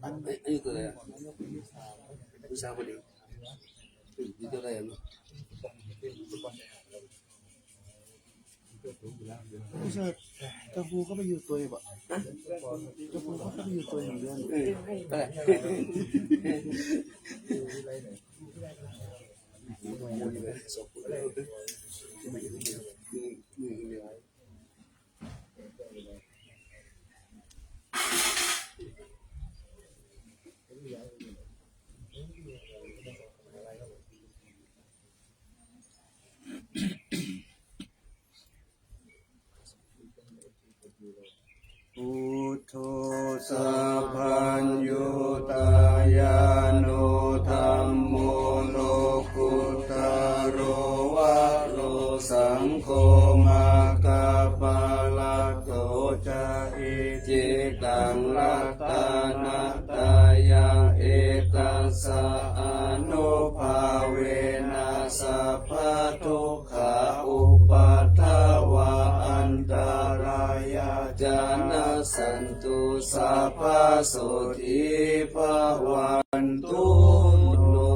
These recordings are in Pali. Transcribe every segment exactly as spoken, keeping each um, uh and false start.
อันนี้คืออะไรอ่ะ วิชาพอดี อยู่ที่เท่าไหร่อ่ะเนาะ ไม่ใช่ เจ้าครูก็ไปอยู่ตัวเองบ่ะ เจ้าครูเขาก็ไปอยู่ตัวเองเหมือนกัน เออ ไป Buddho sabbaññutañāṇo dhammo lokuttaro varo saṅgho maggaphalaṭṭho ca icchitaṃ ratanattayaṃ etassa ānubhāvena sabbadukkhā upaddavā antarāyā ca nassantu sabbasotthī bhavantu no.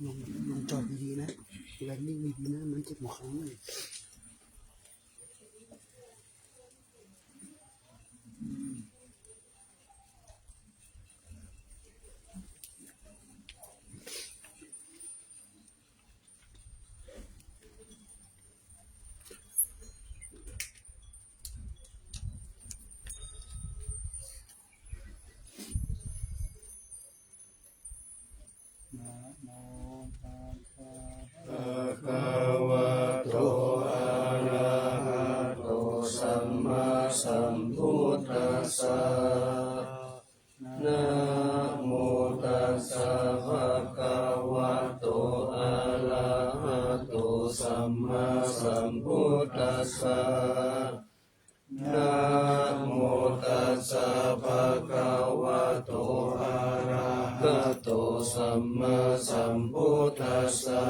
Lung, lung jot ດີໆ ນະ ແລນນິງ ດີໆ ນະ ມັນເຈັບຫົວເຂົ່າ. Namo tassa bhagavato arahato sammāsambuddhassa. Namo tassa bhagavato arahato sammāsambuddhassa. Namo tassa bhagavato arahato sammāsambuddhassa.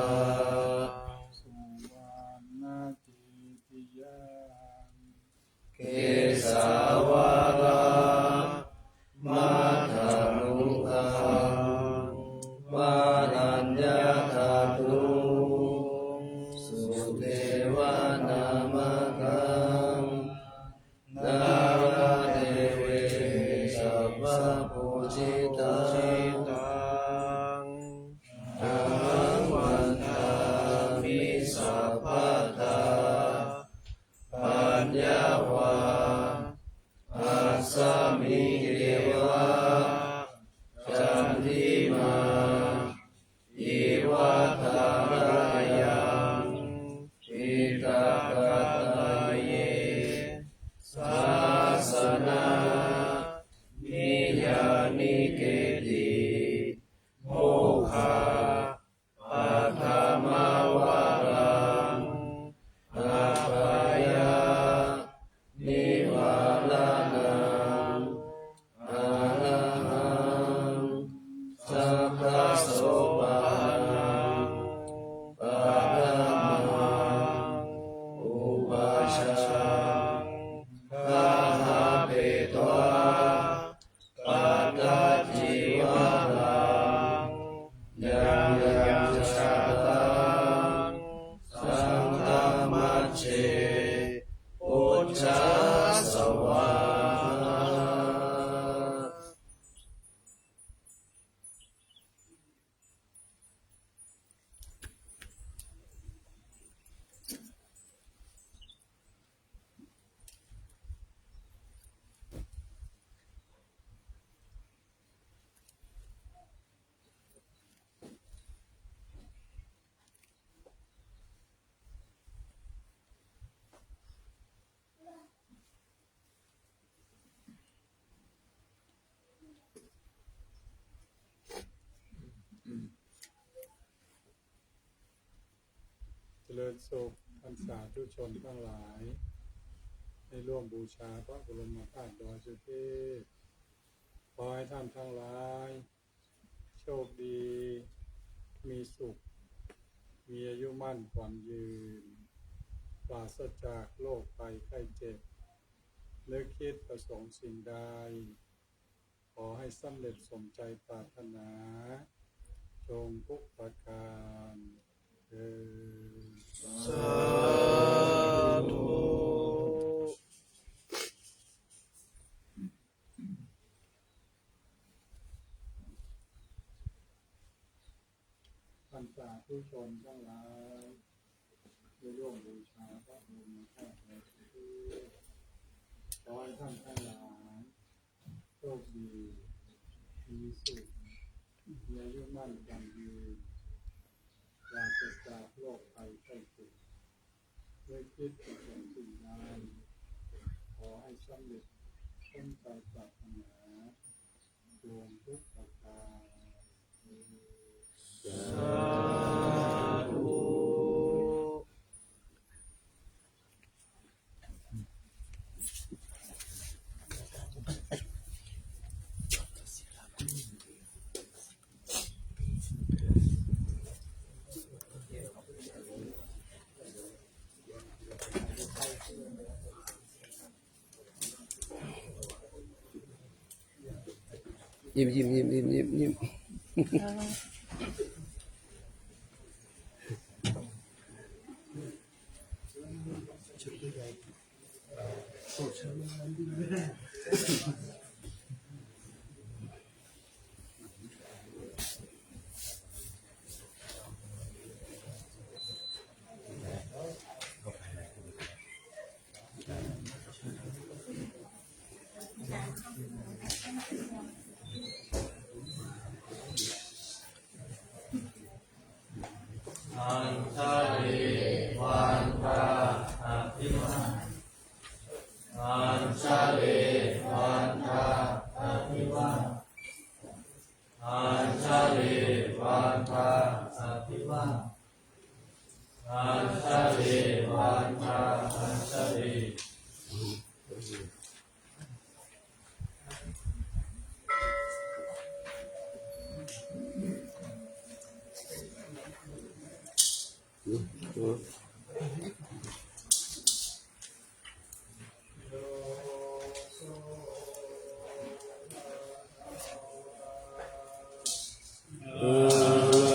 Kesāvalāmatanuggahā varaññatadū sudevanāmakā nānadevehi sabbapūjitaṃ ahaṃ vandāmi sabbadā. Paññā va asmiṃ eva candimā iva tarāyaṃ diṭṭhagadāye sāsanaṃ niyyāniketti. Mokkhapaṭhamavaraṃ abhayanivaranaṃ arahaṃ saggasopaṇṇaṃ paṭhamaṃ upajjhayaṃ gahapetvā pattacīvaraṃ yaṃ yaṃ jātaṃ saṅghamajjhe pūjasvā. เจริญสุขท่านสาธุชนทั้งหลาย ได้ร่วมบูชาพระบรมธาตุดอยสุเทพ ขอให้ท่านทั้งหลาย โชคดี มีสุข มีอายุมั่นขวัญยืน ปราศจากโรคภัยไข้เจ็บ นึกคิดประสงค์สิ่งใด ขอให้สำเร็จสมใจปรารถนา จงทุกประการเทอญ สาธุ ท่านสาธุชนทั้งหลาย ได้ร่วมบูชาพระบรมธาตุในที่นี้ ขอให้ท่านทั้งหลาย โชคดี มีสุข มีอายุมั่นขวัญยืน ปราศจากโรคภัยไข้เจ็บ นึกคิดประสงค์สิ่งใด ขอให้สำเร็จสมใจปรารถนา จงทุกประการเทอญ สาธุ ยิ้ม ยิ้ม ยิ้ม ยิ้ม ยิ้ม ยิ้ม Añjali vandhā abhivā- Añjali vandhā abhivā- Añjali vandhā abhivā- Añjali vandhā Añjali.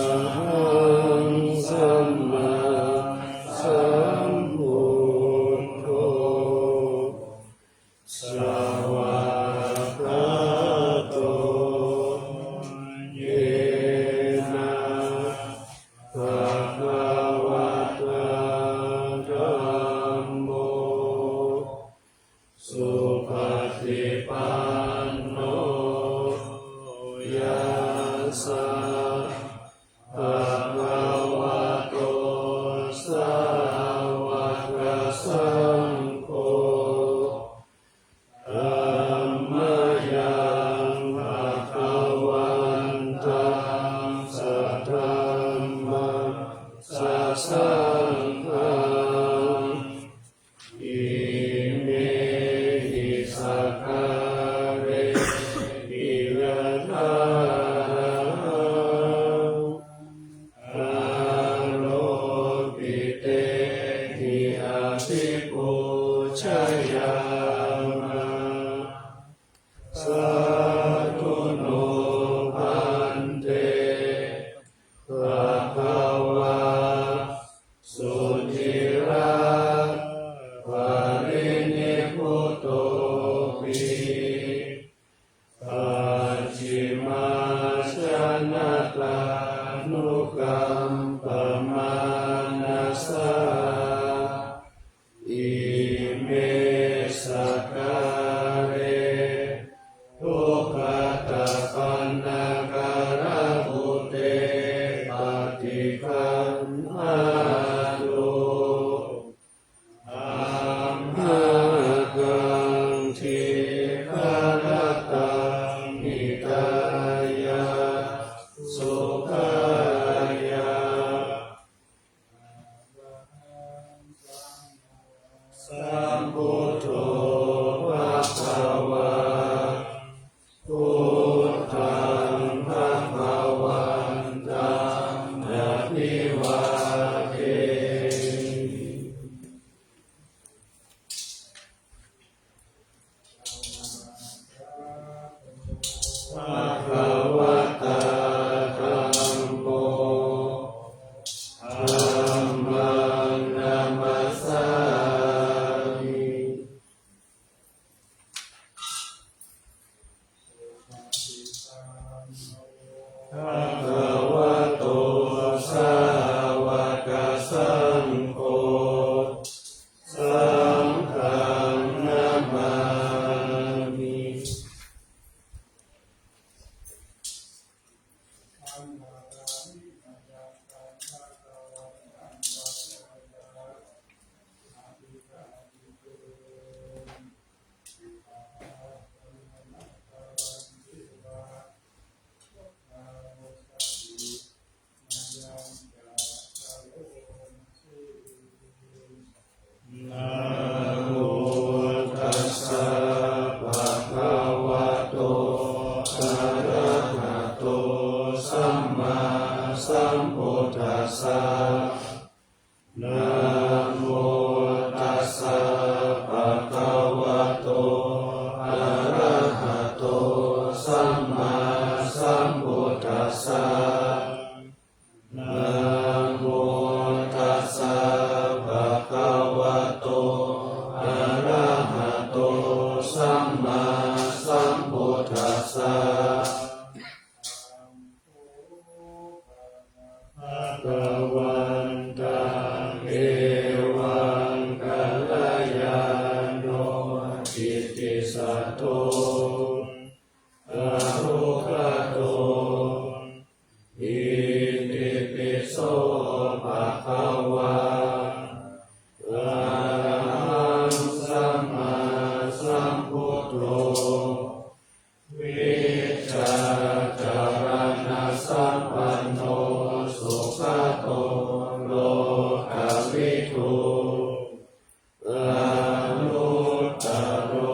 Arahaṃ sammāsambuddho svākkhāto yena bhagavatā dhammo supaṭipanno yassa bhagavato sāvakasaṅgho, tammayaṃ bhagavantaṃ sadhammaṃ sasaṅghaṃ imehi sakkārehi yathārahaṃ āropitehi abhipūjayāma. Sādhu no bhante bhagavā suciraparinibbutopi pacchimājanatānukampamānasā ime sakkāre duggatapaṇṇākārabhūte paṭiggaṇhātu amhākaṃ dīgharattaṃ hitāya sukhāya. Namo tassa bhagavato arahato sammāsambuddhassa. Namo tassa bhagavato arahato sammāsambuddhassa. Namo tassa bhagavato arahato sammāsambuddhassa. Bhagavantaṃ evaṃ kalyāṇo kittisaddo arogato itipi so bhagavā arahaṃ sammāsambuddho vijjācaraṇasampanno sugato lokavidū anuttaro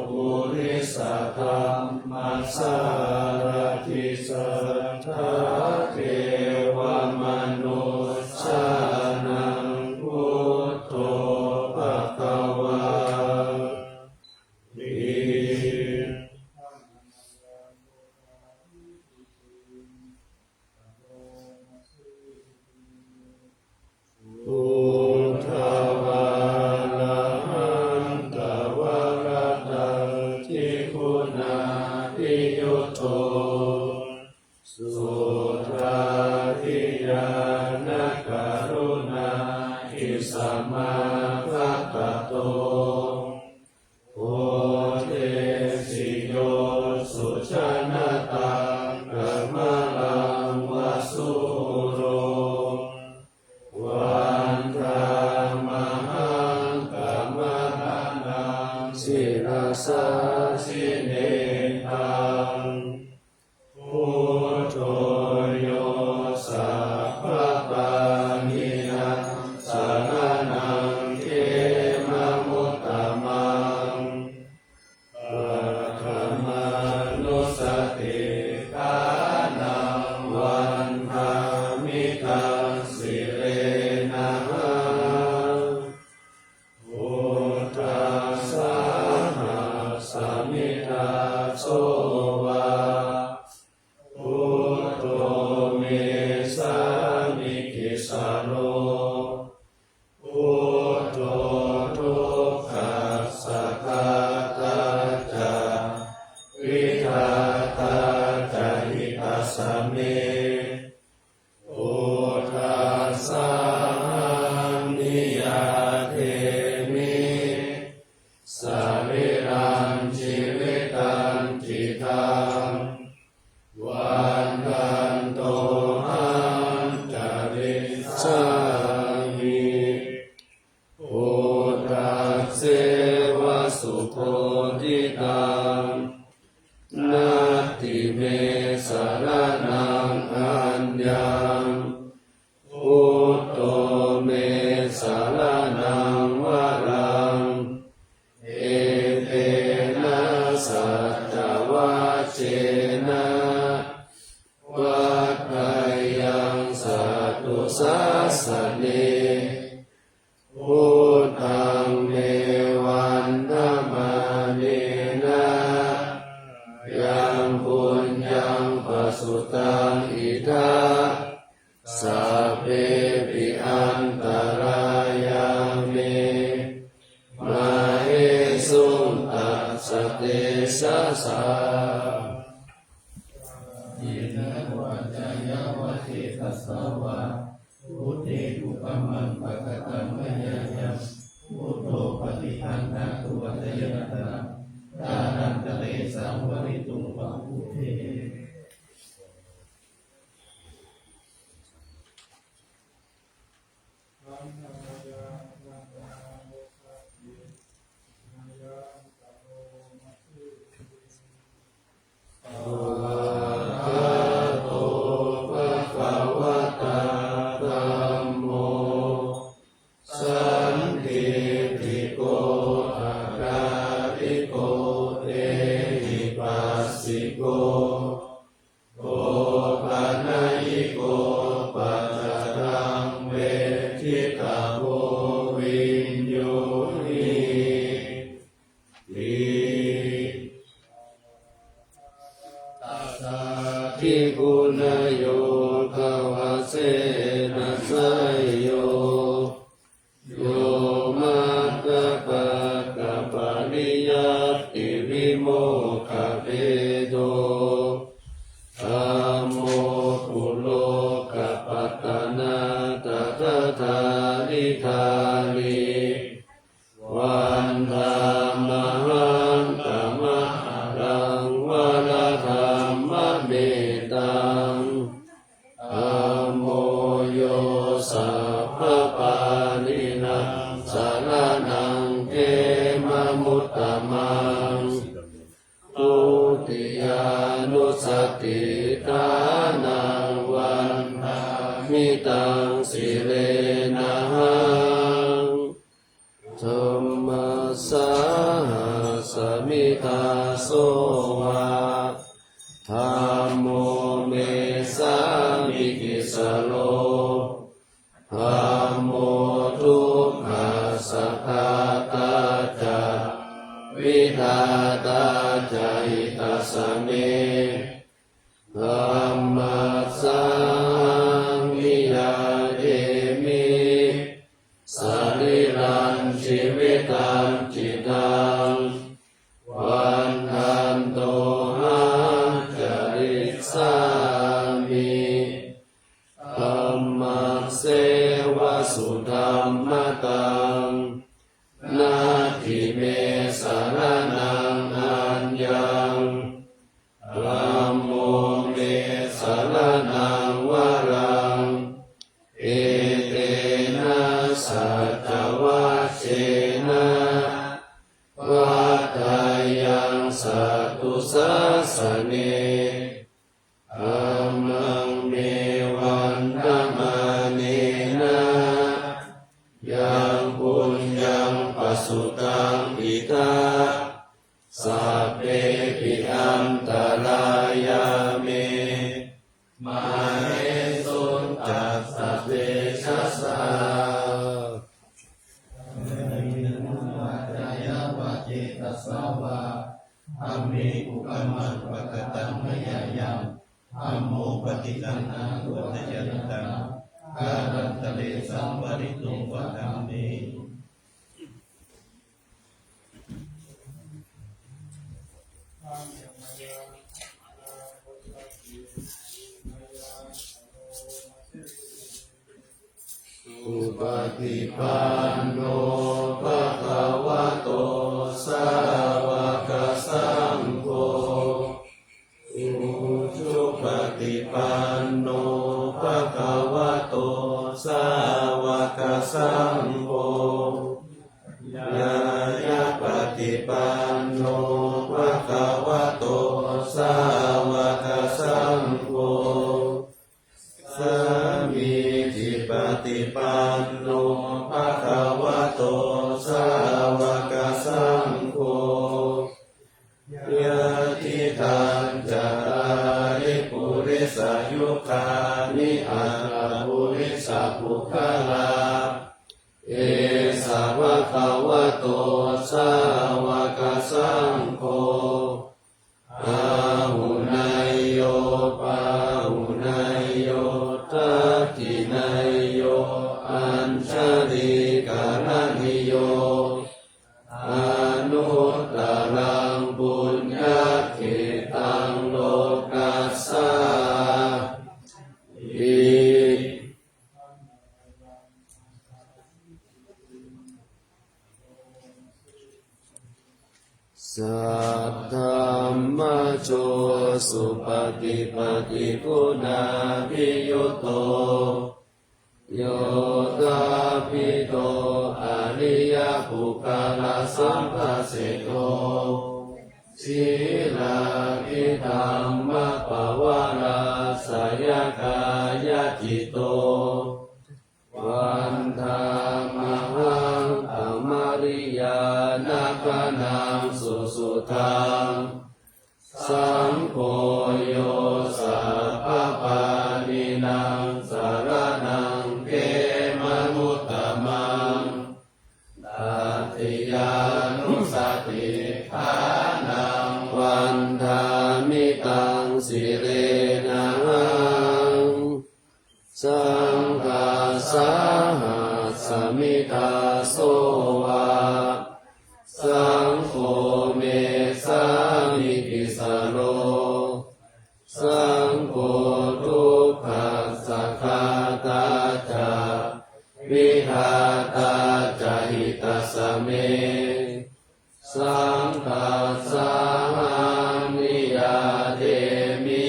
purisadammasārathi satthā devamanussānaṃ buddho bhagavā ti. Buddhavārahantavaratadiguṇābhiyutto suddhābhiñāṇakarunābhisamāgatatto bodhesi yo sujanataṃ kamalaṃva sūro vandāmahaṃ tamaharaṃ sirasā jinendaṃ. Buddho yo sabbapāṇīnaṃ saraṇaṃ khemamuttamaṃ. Paṭhamānussatiṭṭhānaṃ vandāmi taṃ sirenahaṃ. Buddhassāhasmi dāso va buddho me sāmikissaro. Buddho dukkhassa ghātā ca vidhātā ca hitassa me. Buddhassāhaṃ niyyādemi sarīrañjīvitañcidaṃ. Vandantohaṃ carissāmi buddhasseva subodhitaṃ. Natthi me saraṇaṃ aññaṃ, buddho me saraṇaṃ varaṃ. Etena saccavajjena vaḍḍheyyaṃ satthu sāsane. Buddhaṃ me vandamānena yaṃ puññaṃ pasutaṃ idha, sabbepi antarāyā me māhesuṃ tassa tejasā. Kāyena vācāya va cetasā vā, buddhe kukammaṃ pakataṃ mayā yaṃ, buddho paṭiggaṇhatu accayantaṃ, kālantare saṃvarituṃ va buddhe. sena seyyo. Yo maggappakkapariññātibhimokkhabhedo, dhammo kulokapatanā tadadhāridhārī, vandāmahaṃ tamaharaṃ varadhammametaṃ. Dhammo yo sabbapāṇīnaṃ saraṇaṃ khemamuttamaṃ. Dutiyānussatiṭṭhānaṃ vandāmi taṃ sirenahaṃ. Dhammassāhasmi dāso va, dhammo me sāmikissaro. Dhammo dukkhassa ghātā ca, vidhātā ca hitassa me. Dhammassāhaṃ niyyādemi sarīrañjīvitañcidaṃ. Vandantohaṃ carissāmi dhammasseva sudhammataṃ. Natthi me saraṇaṃ aññaṃ, dhammo me saraṇaṃ varaṃ. Etena saccavajjena vaḍḍheyyaṃ satthu sāsane. Dhammaṃ me vandamānena yaṃ puññaṃ pasutaṃ idha, sabbepi antarāyā me māhesuṃ tassa tejasā. Kāyena vācāya va cetasā vā, dhamme kukammaṃ pakataṃ mayā yaṃ, dhammo paṭiggaṇhatu accayantaṃ, kālantare saṃvarituṃ va dhamme. Supaṭipanno bhagavato sāvakasaṅgho, ujupaṭipanno bhagavato sāvakasaṅgho, ñāyapaṭipanno bhagavato sāvakasaṅgho, sāmīcipaṭipanno bhagavato sāvakasaṅgho, yadidaṃ cattāri purisayugāni aṭṭha purisapuggalā, esa bhagavato sāvakasaṅgho, āhuneyyo pāhuneyyo dakkhiṇeyyo añjalikaraṇīyo, anuttaraṃ puññakkhettaṃ lokassāti. Saddhammajo supaṭipattiguṇābhiyutto, yoṭṭhābbidho ariyapuggalasamphassetto, sīlādidhammapavarāsayakāyacitto, vandāmahaṃ tamariyāna gaṇaṃ susuddhaṃ. Saṅgho yo sabbapāṇīnaṃ saraṇaṃ khemamuttamaṃ, tatiyānussatiṭṭhānaṃ vandāmi taṃ sirenahaṃ. Saṅghāssāhasmi dāso va, saṅgho me sāmikissaro. Saṅgho dukkhassa ghātā ca, vidhātā ca hitassa me. Saṅghassāhaṃ niyyādemi,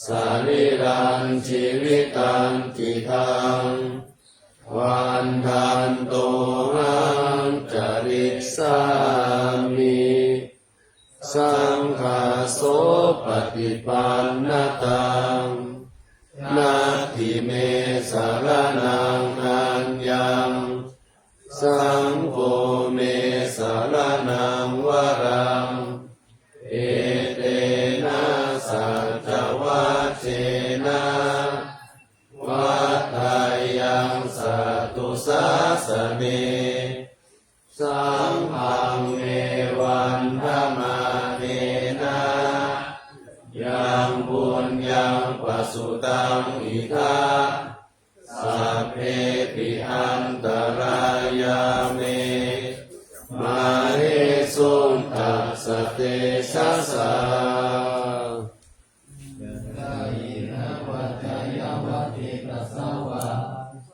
sarīraṃ jīvitañcidaṃ, vandantohaṃ carissāmi. Saṅghassopaṭipannataṃ, natthi me saraṇaṃ aññaṃ. Saṅgho me saraṇaṃ varaṃ, etena saccavajjena, vaḍḍheyyaṃ satthu sāsane. Saṅghaṃ me vandamānena, yaṃ puññaṃ pasutaṃ idha, sabbepi antarāyā me, māhesuṃ tassa tejasā. Kāyena vācāya va cetasā vā,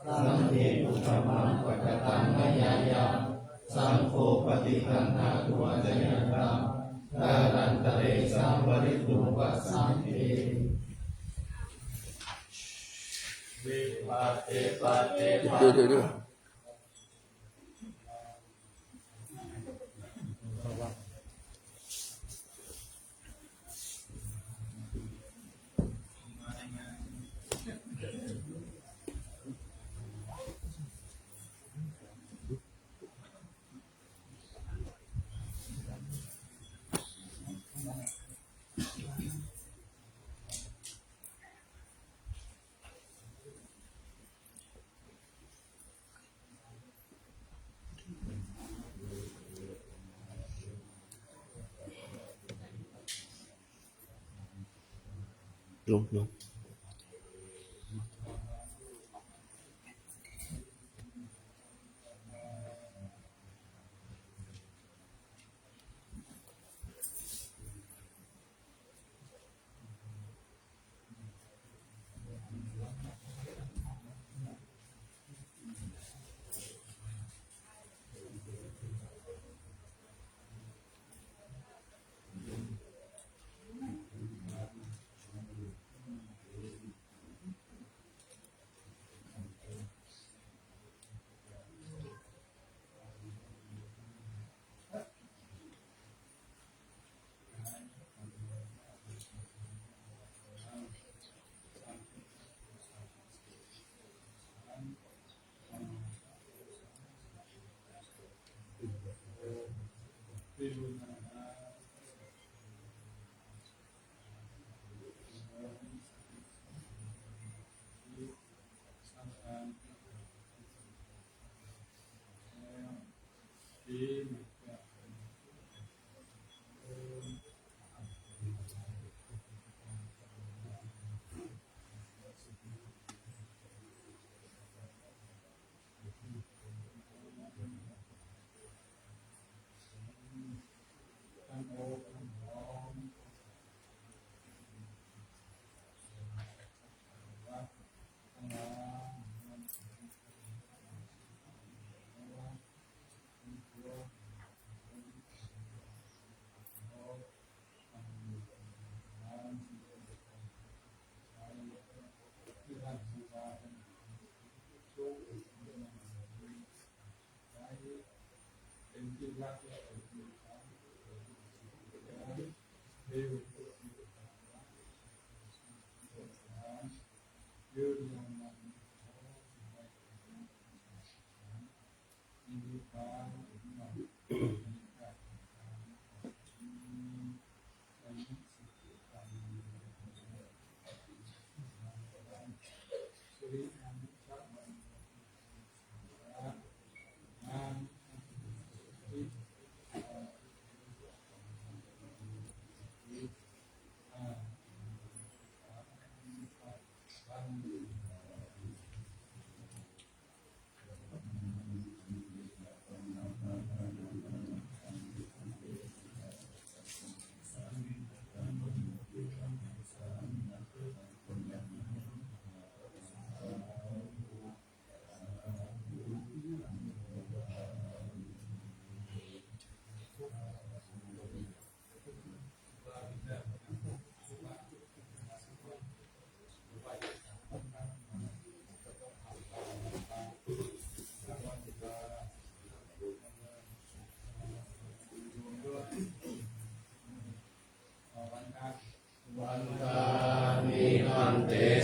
saṅghe kukammaṃ pakataṃ mayā yaṃ, saṅgho paṭiggaṇhatu accayantaṃ, kālantare saṃvarituṃ va saṅghe. เดี๋ยวเดี๋ยวเดี๋ยว ลงลง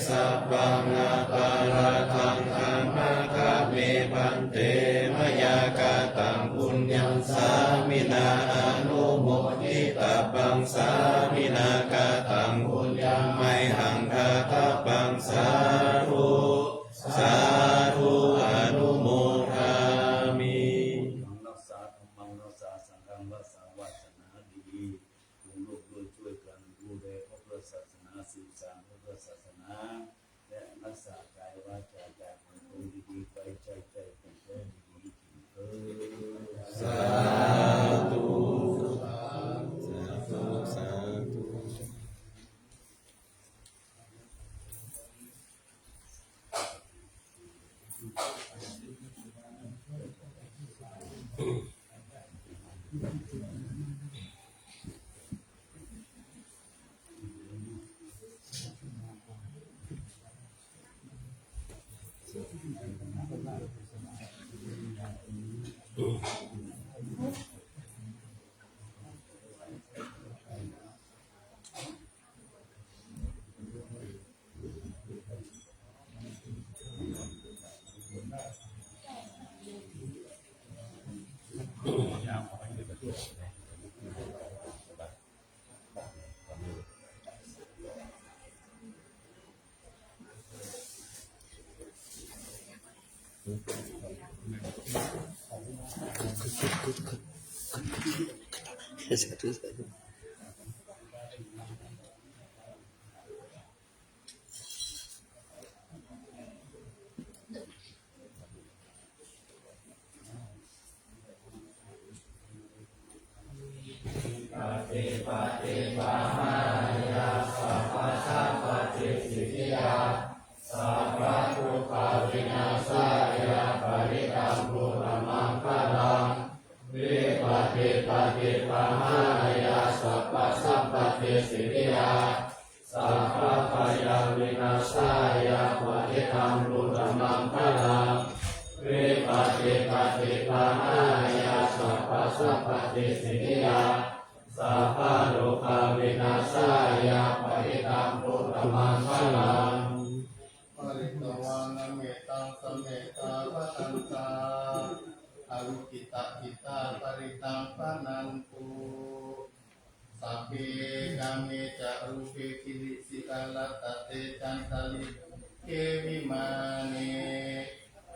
Sabbaṃ aparādhaṃ khamatha me bhante, mayā kataṃ puññaṃ sāminā anumoditabbaṃ, sāminā kataṃ puññaṃ mayhaṃ dātabbaṃ, sādhu sādhu anumodāmi. รักษาธรรม รักษาสังฆ รักษาศาสนาดี ร่วมด้วยช่วยกันดูแลพระพุทธศาสนา สืบสานพระพุทธศาสนา และรักษากายวาจาใจของตนดีๆ ไว้ใช้ใจเป็นแท้ดีๆ เถิด สาธุ สาธุ สาธุ Sabbadukkhavināsāya parittaṃ brūtha maṅgalaṃ. Vipattipaṭibāhāya sabbasampattisiddhiyā, sabbabhayavināsāya parittaṃ brūtha maṅgalaṃ. Vipattipaṭibāhāya sabbasampattisiddhiyā, sabbarogavināsāya parittaṃ brūtha maṅgalaṃ. Pharitvāna mettaṃ samettā bhadantā, avikkhittacittā parittaṃ bhaṇantu. Sabbe kāme ca rūpe girisikharataṭe cantalikkhe vimāne,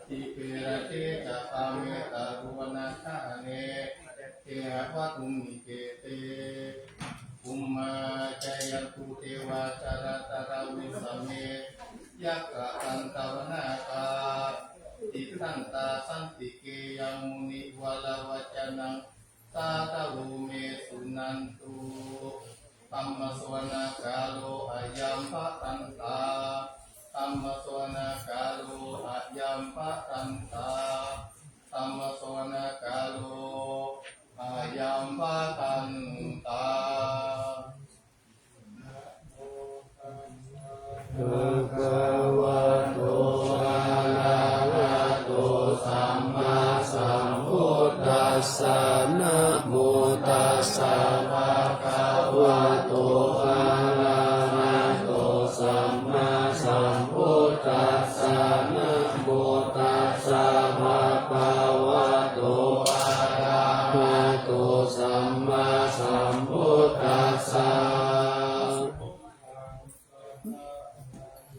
dīpe raṭṭhe ca gāme taruvanagahane gehavatthumhi khette, bhummā cāyantu devā jalathalavisame yakkhagandhabbanāgā, tiṭṭhantā santike yaṃ munivaravacanaṃ sādhavo me suṇantu. Dhammassavanakālo ayambhadantā. Dhammassavanakālo ayambhadantā. Dhammassavanakālo ayambhadantā. Bhagavato arahato sammāsambuddhassa. Namo tassa bhagavato arahato sammāsambuddhassa. Namo tassa bhagavato arahato sammāsambuddhassa.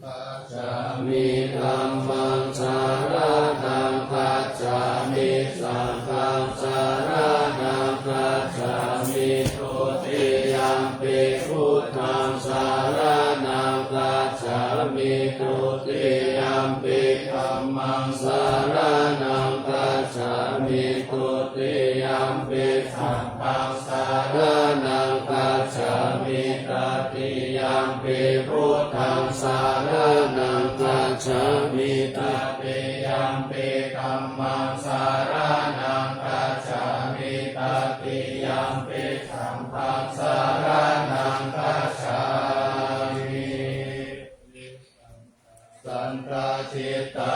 Gacchāmi. Dhammaṃ saraṇaṃ gacchāmi. Saṅghaṃ saraṇaṃ gacchāmi. Dutiyampi buddhaṃ saraṇaṃ gacchāmi. Dutiyampi dhammaṃ saraṇaṃ gacchāmi. Dutiyampi saṅghaṃ saraṇaṃ gacchāmi. Tatiyampi buddhaṃ saraṇaṃ gacchāmi. Tatiyampi dhammaṃ saraṇaṃ gacchāmi. Tatiyampi saṅghaṃ saraṇaṃ gacchāmi. Saṅghassa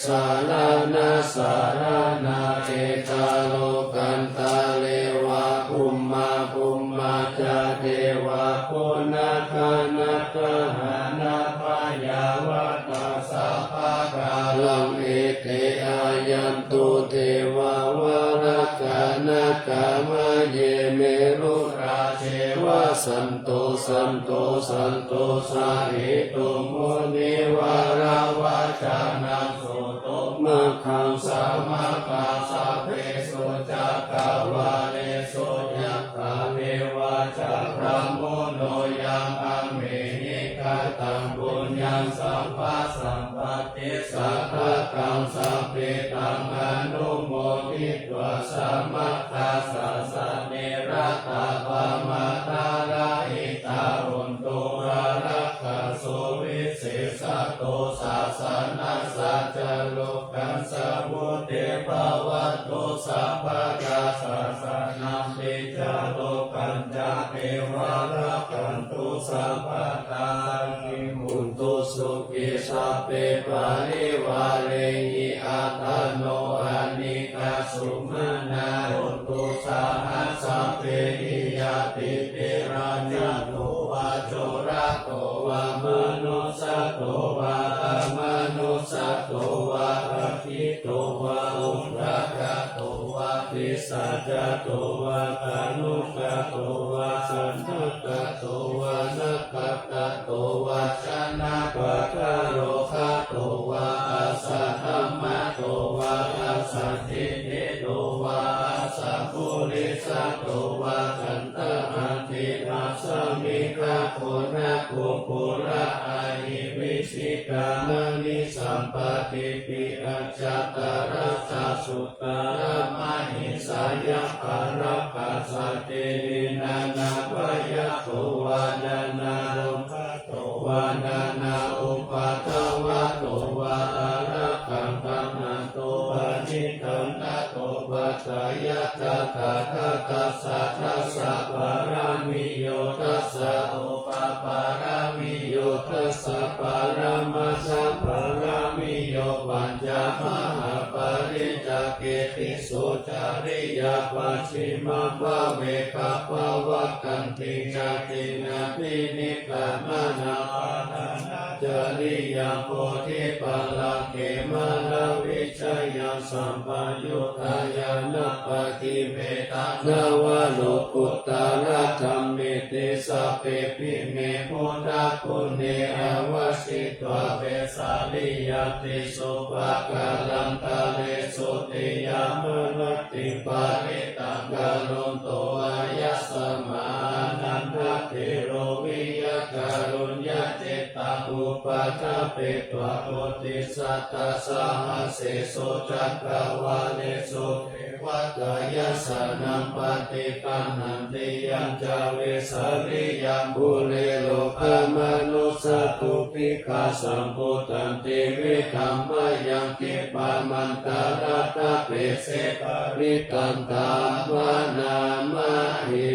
saraṇaṃ saraṇaṃ icchā lokantare va bhummā bhummā ca devā bhunnakā nāgā haṇhā payā Vatā sabbakāraṃ ete āyantu devā varakkhanakā maye merurājeva santo santo santo sahetu munivaravacanaṃ soto maggaṃ samaggā sabbesu cakkavāḷesu yattha devā ca brahmuno yaṃ amhehi kataṃ puññaṃ sabbasampatti sādhakaṃ sabbe taṃ anumoditvā samaggā sāsane ratā pamādarahitā hontu arakkhaso visesato sāsanassa ca lo kassā vuḍḍhī bhavantu sabbadā sāsanampi ca lokañca devā rakkhantu sabbadā saṅghi hontu sukhī sabbe parivārehi attāno anīghā sumanā hontu saha sabbehi ñātibhi rājato vā corato vā manussato vā amanussato vā aggito vā udakato vā pisācato vā khāṇukato vā kaṇṭakato vā nakkhattato vā janapadarogato vā asaddhammato vā asandiṭṭhito vā asappurisato vā kaṇṭahatthi assamigagoṇakukkura ahi vicchikamaṇisappadīpi ajjhattaracchasūkaramahiṃsāya bharakasattihi nānābhayato vā nānārogato vā nānāupaddavato vā ārakkhaṃ gaṇhantu panidaṃ. Tato vatthāya tathāgatassa dasapāramiyo dasa upapāramiyo dasa paramatthapāramiyo pañca mahāpariccāge tisso cariyā pacchimabbhave gabbhāvakkantiṃ jātiṃ abhinikkhamanaṃ padakkhiṇācariyaṃ bodhipallaṅke māravijayaṃ sampayuttā ñāṇappaṭivedhaṃ navalokuttaradhammeti sabbepime buddhaguṇe āvajjitvā vesāliyā tīsu pākārantaresu tiyāmarattiṃ parittaṃ karonto āyasmā ānandatthero viya kāruññacittaṃ upaṭṭhapetvā koṭisatasahassesu cakkavāḷesu devatā yassāṇaṃ paṭiggaṇhanti yañca vesāliyaṃ pure rogāmanussadubbhikkhasambhūtantividhaṃ bhayaṃ khippamantaradhāpesi parittaṃ taṃ bhaṇāma he.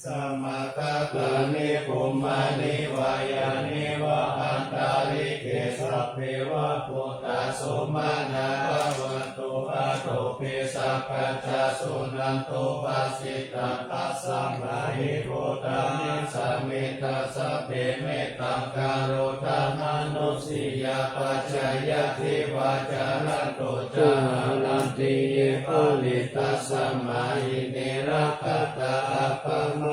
Samāgatāni bhummāni vā yāni va antalikkhe sabbeva bhūtā sumanā bhavantu athopi sakkacca suṇantu bhāsitaṃ. Tasmā hi bhūtā nisāmetha sabbe mettaṃ karotha mānusiyā pajāya divā ca ratto ca haranti ye baliṃ. Tasmā hi ne rakkhatha appamattā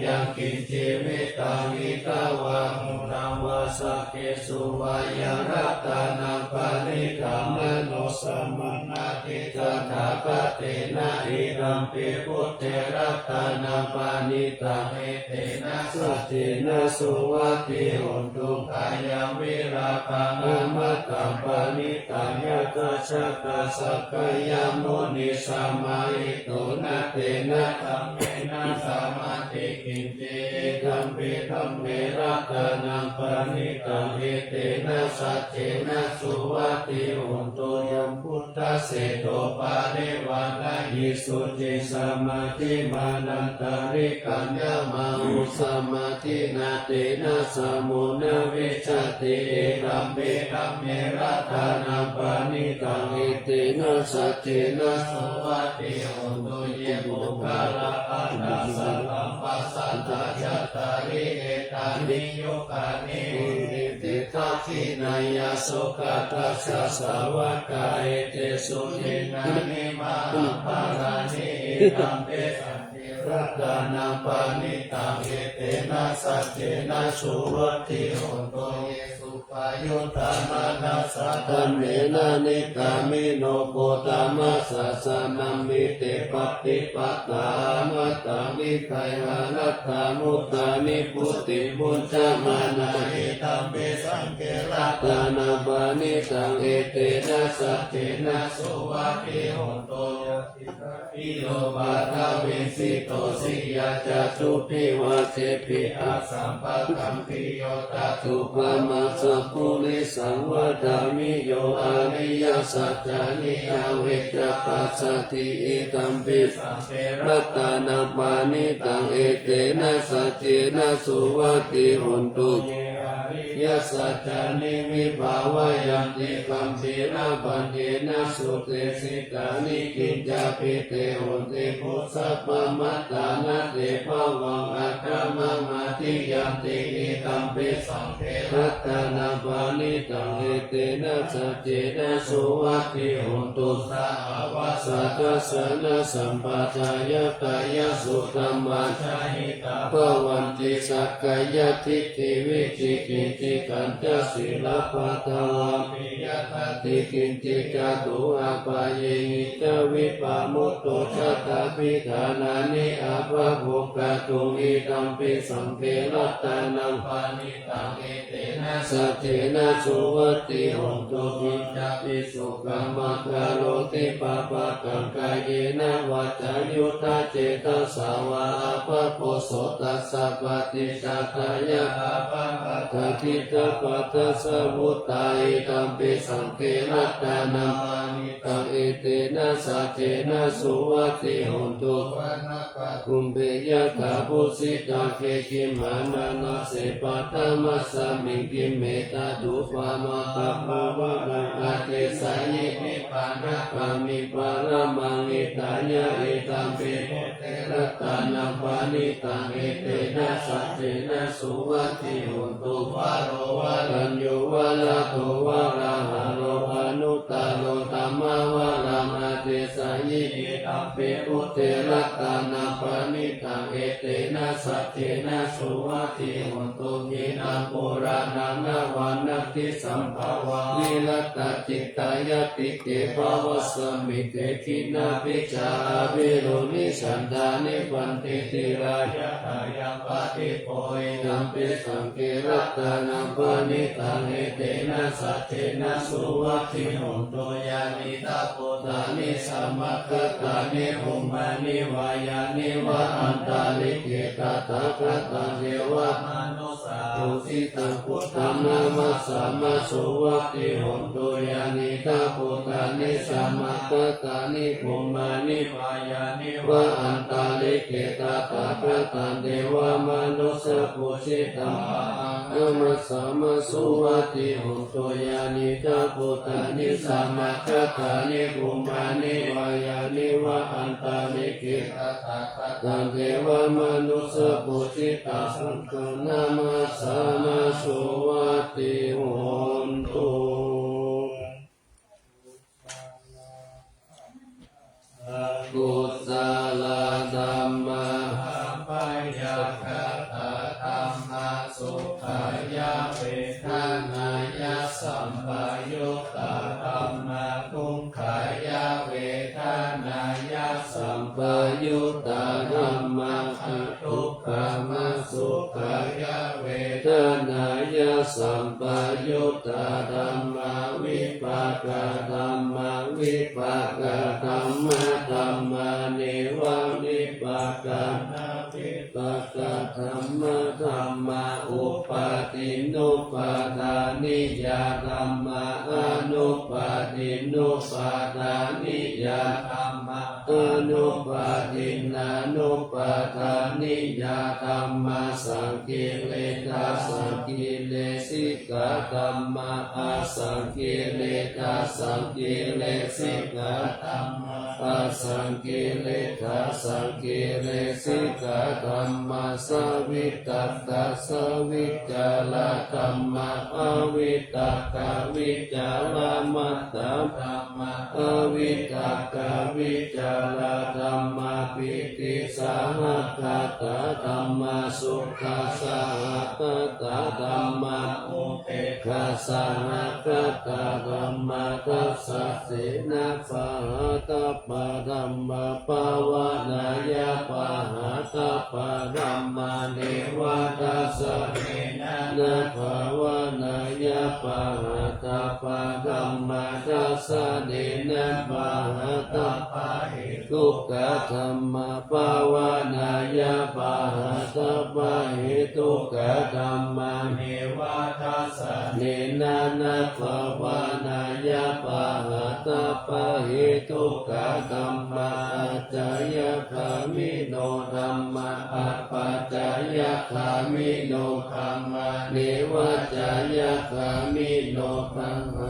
yaṃ kiñci vittaṃ idha vā huraṃ vā saggesu vā yaṃ ratanaṃ paṇītaṃ na no samaṃ atthi tathāgatena idampi buddhe ratanaṃ paṇītaṃ etena saccena suvatthi hotu. Khayaṃ virāgaṃ amataṃ paṇītaṃ yadajjhagā sakyamunī samāhito na tena dhammena samatthi kiñci idampi dhamme ratanaṃ paṇītaṃ etena saccena suvatthi hotu. Yambu ddhase to parivārahi suciṃ, samādhimānantarikaññamāhu, samādhinā tena samo na vijjati. Idampi dhamme ratanaṃ paṇītaṃ, etena saccena suvatthi hotu. Ye puggalā aṭṭha sataṃ pasatthā, cattāri etāni yugāni, ete dakkhiṇeyyā sugatassa sāvakā, etesu dinnāni mahapphalāni. Idampi saṅghe ratanaṃ paṇītaṃ, etena saccena suvatthi hotu. Ye suppayuttā manasā daḷhena, nikkāmino gotamasāsanamhi, te pattipattā amataṃ vigayha, laddhā mudhā nibbutiṃ bhuñjamānā. Idampi saṅghe ratanaṃ paṇītaṃ, etena saccena suvatthi hotu. Yadidaṃ girigabbharaṃ, pahitattā sīhāva ca, catubbihi varehi asambādhaṃ, bhiyyo tadupama sappurisā vadāmi, yo ariyasaccāni avecca passati. Idampi saṅghe ratanaṃ paṇītaṃ, etena saccena suvatthi hotu. Ye ariyasaccāni vibhāvayanti, gambhīrapaññena sudesitāni, kiñcāpi te honti bhusappamattā, na te bhavaṃ aṭṭhamamādiyanti. Idampi saṅghe ratanaṃ paṇītaṃ, etena saccena suvatthi hotu. Sahāvassa dassanasampadāya, kāyassu dhammā jahitā bhavanti, sakkāyadiṭṭhi vicikicchitañca, sīlabbataṃ vāpi yadatthi kiñci, catūhapāyehi ca vippamutto, cattāpi dānāni abhabbuggatuṃ. Idampi saṅghe ratanaṃ paṇītaṃ, etena saccena suvatthi hotu. Kiñcāpi sukhaṃ vā karoti pāpakaṃ, kāyena vācāyuda cetasā vā, abhabbo so tassa paṭicchādāya, pāpaggahehi taṃ paṭicchāveyyāma. Idampi saṅghe ratanaṃ paṇītaṃ, etena saccena suvatthi hotu. Kumbhe yathā phussitagge gimhānanāse paṭhamasmiṃ gimhe, tathūpamaṃ abhavaraṃ ādesayhi, nibbānagāmiṃ paramaṃ hitāya. Idampi buddhe ratanaṃ paṇītaṃ, etena saccena suvatthi hotu. Varo varaññū varado varāharo, anuttaro dhammavaraṃ ādesayhi. Idampi buddhe ratanaṃ paṇītaṃ, etena saccena suvatthi hotu. Khīṇaṃ purāṇaṃ navaṃ natthi sambhavaṃ, virattacittāyatike bhavasmiṃ, te khīṇabījā aviruḷhichandā, nibbanti dhīrā yathāyaṃ padīpo. Idampi saṅghe ratanaṃ paṇītaṃ, etena saccena suvatthi hotu. Yānīdha bhūtāni samāgatāni, bhummāni vā yāni va antalikkhe, tathāgataṃ devamanussapūjitaṃ, buddhaṃ namassāma suvatthi hotu. Yānīdha bhūtāni samāgatāni, bhummāni vā yāni va antalikkhe, tathāgataṃ devamanussapūjitaṃ, ahaṃ namassāma suvatthi hotu. Yānīdha bhūtāni samāgatāni, bhummāni vā yāni va antalikkhe, tathāgataṃ devamanussapūjitaṃ, saṅghaṃ namassāma suvatthi hotu. Akusalā dhammā, abyākatā dhammā, sukhāya vedanāya sampayuttā dhammā, dukkhāya vedanāya sampayuttā dhammā, adukkhamasukhāya vedanāya sampayuttā dhammā, vipākadhammā, vipākadhammadhammā, nevavipākanavipākadhammadhammā, uppādi nupādāniyā dhammā, anupādinnupādāniyā dhammā, anupādinnānupādāniyā dhammā, saṅkiliṭṭhāsaṅkilesikā dhammā, asaṅkiliṭṭhāsaṅkilesikā dhammā, asaṅkiliṭṭhāsaṅkilesikā dhammā, savitakkasavicārā dhammā, avitakkavicāramattā dhammā, avitakkavicārā dhammā, pītisahagatā dhammā, sukhasahagatā dhammā, upekkhāsahagatā dhammā, dassānena pahātabbā dhammā, bhāvanāya pahātabbā dhammā, neva dassānena bhāvanāya pahātabbā dhammā, dassānena pahātabbā hetukā dhammā, bhāvanāya pahātabbahetukā dhammā, neva dassānena na bhāvanāya pahātabbahetukā dhammā, ācayagāmino dhammā, apacayagāmino dhammā, nevācayagāmino dhammā,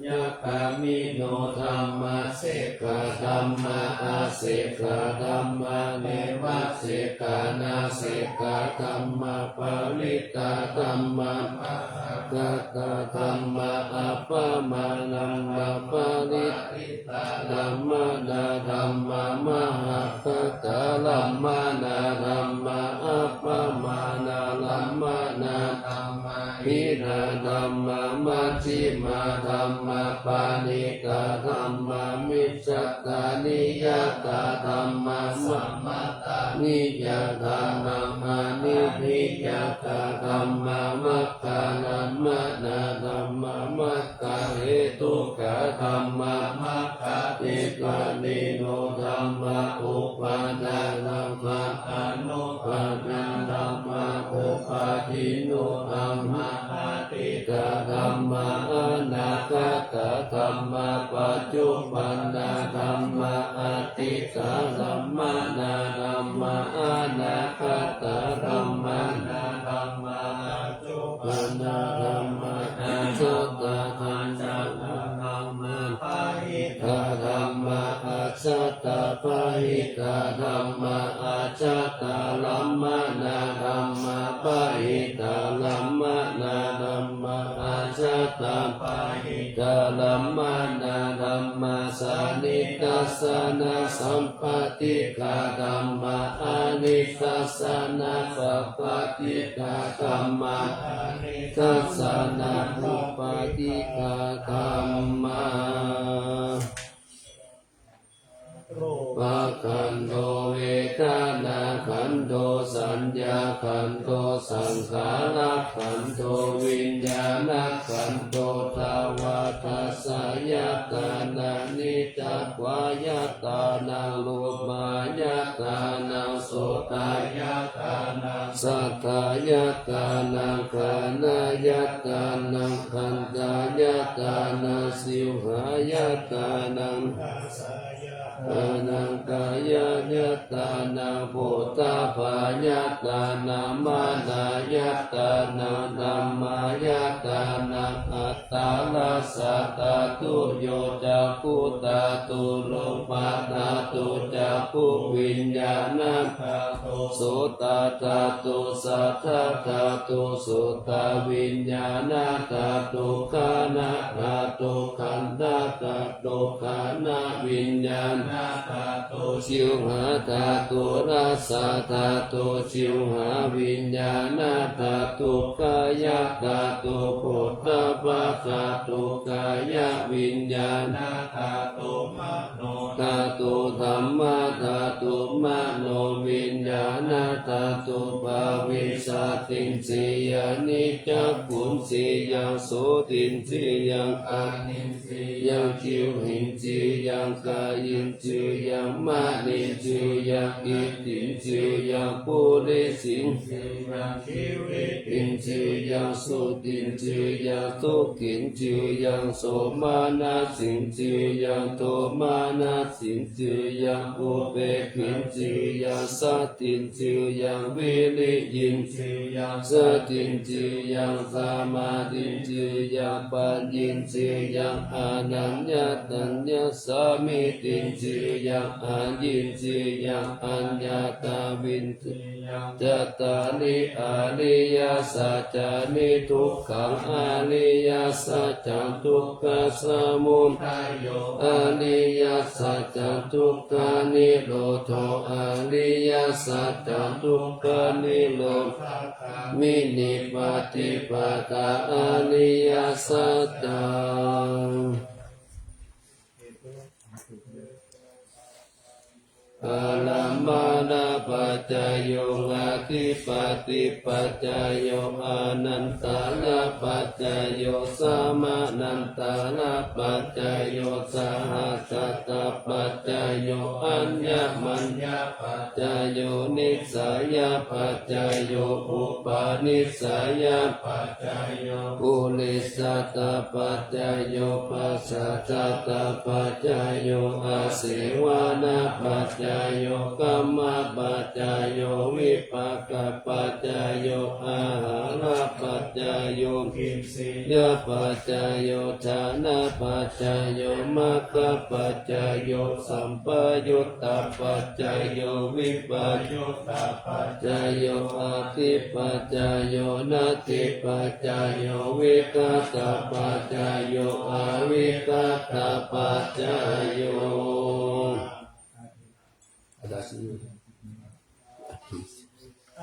yagāmino dhammā, sekkhā dhammā, asekkhā dhammā, nevasekkhā nasekkhā dhammā, parittā dhammā, mahaggatā dhammā, appamāṇaṃ apparittā dhammā, appamāṇarammaṇā dhammā, mahaggatarammāṇā dhammā, appamāṇarammaṇā dhammā, hīnā dhammā, majjhimā dhammā, paṇītā dhammā, micchattaniyatā dhammā, sammattaniyatā dhammā, aniyatā dhammā, maggārammaṇā dhammā, maggahetukā dhammā, maggātītagāmino dhammā, uppannā dhammā, anuppannā dhammā, uppādino dhammā, atītā dhammā, anāgatā dhammā, paccuppannā dhammā, atītarammāṇā dhammā, anāgatarammāṇā dhammā, paccuppannā dhammā, ajjhattā dhammā, bahiddhā dhammā, ajjhattabahiddhā dhammā, ajjhattarammaṇā dhammā, bahidharammaṇā dhammā, ajjhattabahiddharammaṇā dhammā, sanidassanasam- -patiṭṭhā dhammā, anidassanasappaṭiṭṭhā dhammā, anidassanānuppaṭiṭṭhā dhammā. Rūpakkhandho, vedanākkhandho, saññākkhandho, saṅkhārakkhandho, viññāṇakkhandho. Dvādasāyatana, niccaṃ vā yātānaṃ, rūpāyatanaṃ, sotāyatanaṃ, saddāyatanaṃ, ghānāyatanaṃ, gandhāyatanaṃ, jivhāyatanaṃ, anaṃ kāyāyatanaṃ, phoṭṭhabbāyatanaṃ, manāyatanaṃ, dhammāyatanaṃ. Aṭṭhārasa dhātu: yo cakkhudhātu, rūpadhātu, cakkhuviññāṇadhātu, sotadhātu, saddadhātu, sotaviññāṇadhātu, ghānadhātu, gandhadhā- -tu, ghānaviññāṇadhātu, jivhādhātu, rassadhātu, jivhāviññāṇadhātu, kāyadhātu, phoṭṭhabbadhātu, kāyaviññāṇadhātu, manodhātu, dhammādhātu, manoviññāṇadhātu. Pāvisatindriyāni: cakkhuindriyaṃ, sotindriyaṃ, ghānendriyaṃ, jivhindriyaṃ, kāyendriyaṃ, cīvitiṃ cīvaraṃ maraṇaṃ cīvaraṃ maraṇaṃ cīvaraṃ maraṇaṃ cīvaraṃ maraṇaṃ cīvaraṃ jīvitiṃ cīvaraṃ jīvitiṃ cīvaraṃ purisaṃ cīvaraṃ jīvitiṃ cīvaraṃ sīvaraṃ jīvitiṃ cīvaraṃ sotthi cīvaraṃ sukhi cīvaraṃ somanassiṃ cīvaraṃ domanassiṃ cīvaraṃ upekkhiṃ cīvaraṃ satin cīvaraṃ viriyiṃ cīvaraṃ satiṃ cīvaraṃ samādhiṃ cīvaraṃ paññiṃ cīvaraṃ anaññataññasāmīciṃ cīvaraṃ ayiṃ cīvaraṃ aññātaviñciṃ cattāri ariyasacchāni dukkhaṃ ariyasaccaṃ dukkhasamudayo ariyasaccaṃ dukkhanirodho ariyasaccaṃ dukkhanirodhagāminī paṭipadā ariyasaccaṃ ārammaṇapaccayo adhipatipaccayo anantarapaccayo samanantarapaccayo sahajattapaccayo aññamaññapaccayo nissayapaccayo upanissayapaccayo purejātapaccayo pacchājātapaccayo āsevanapaccayo kammapaccayo vipākapaccayo āhārapaccayo kiñsiyapaccayo jhānapaccayo maggapaccayo sampayuttapaccayo vippayuttapaccayo paccayo atthipaccayo natthipaccayo vigatapaccayo avigatapaccayo. Adāsi.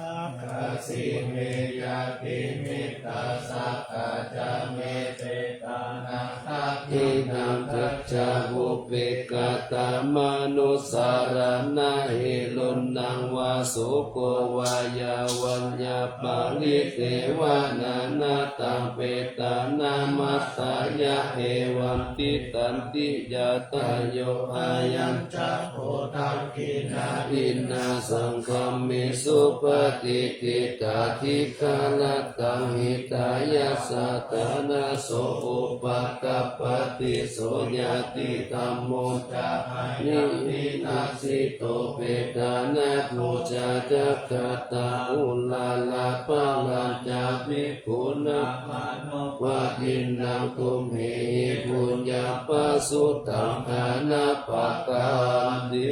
Akāsi me ñātimittā sakhā ca me petāna dakkhiṇaṃ dajjā pubbe katamanussaraṇa hiruṇṇaṃ vā soko vā yā vaññā paridevanā na taṃ petānamatthāya evaṃ tiṭṭhanti ñātayo ayañca kho dakkhiṇā dinnā saṅghamhi supatiṭṭhitā dīgharattaṃ hitāya saddanaso upakappati so ñātidhammo ca ayaṃ nidassito petāna pūjā ca katā uḷārā balañca bhikkhūnamanuppadinnaṃ tumhehi puññaṃ pasutaṃ anappakanti.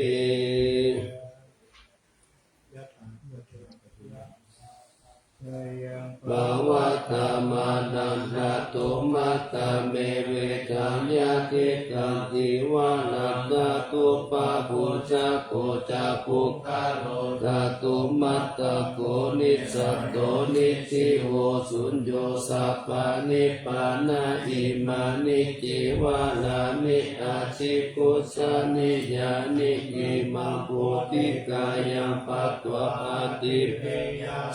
Pavatthamānaṃ dhattumattamevetaṃ yadidaṃ cīvaraṃ dhatupabojako ca puggalo dhattumattako nissato nijjīvo suñño sabbanibbāna imāni cīvarāni ajigucchanīyāni imaṃ bodhikāraṃ patvā ādi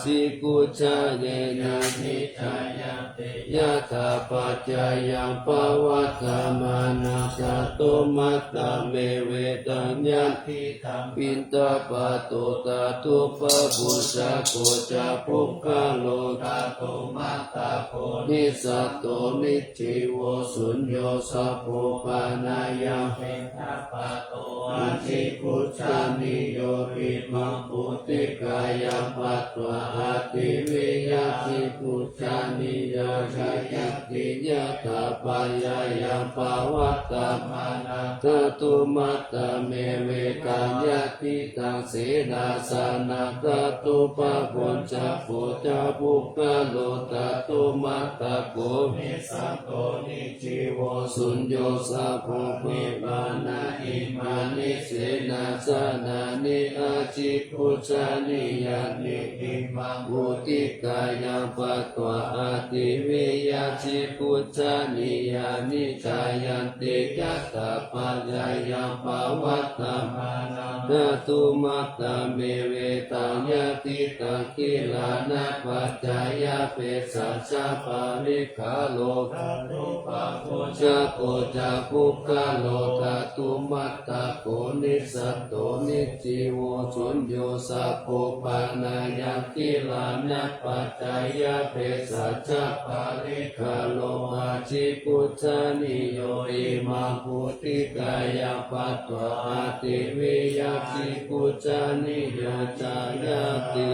jiguccāyena niccayanti yathāpaccayaṃ pavatthamānaṃ dhattumattamevetaṃ yadidaṃ piṇḍapāto dhatupabojako ca puggalo dhattumattako nissato nijjīvo suñño sabbopāṇāya piṇḍapāto ajigucchanīyo imaṃ bodhikāraṃ patvā ādi vijjigucchanīyāni yathāpaccayaṃ pavatthamānaṃ dhattumattamevetaṃ yadidaṃ senāsanaṃ dhatupabojako ca puggalo dhattumattako nissato nijjīvo suñño sabbanibbāna imāni senāsanāni ajigucchanīyāni imaṃ bodhikāraṃ patvā ādi Yāci pūjanīyāni jāyanti, yattha pācayā pavattamānā, na tu matta me vedaṃ. Yadidaṃ gilānapaccayabhesajjaparikkhāro, ghatūpaghojako ca puggalo, dhātumattako nissatto nijjīvo suñño, sabbo pāṇāya gilānapaccayabhesajjaparikkhāro, yāci pūjanīyo, imaṃ bhūtikāyaṃ patvā atthi viya, yāci pūjanīyo jāyati.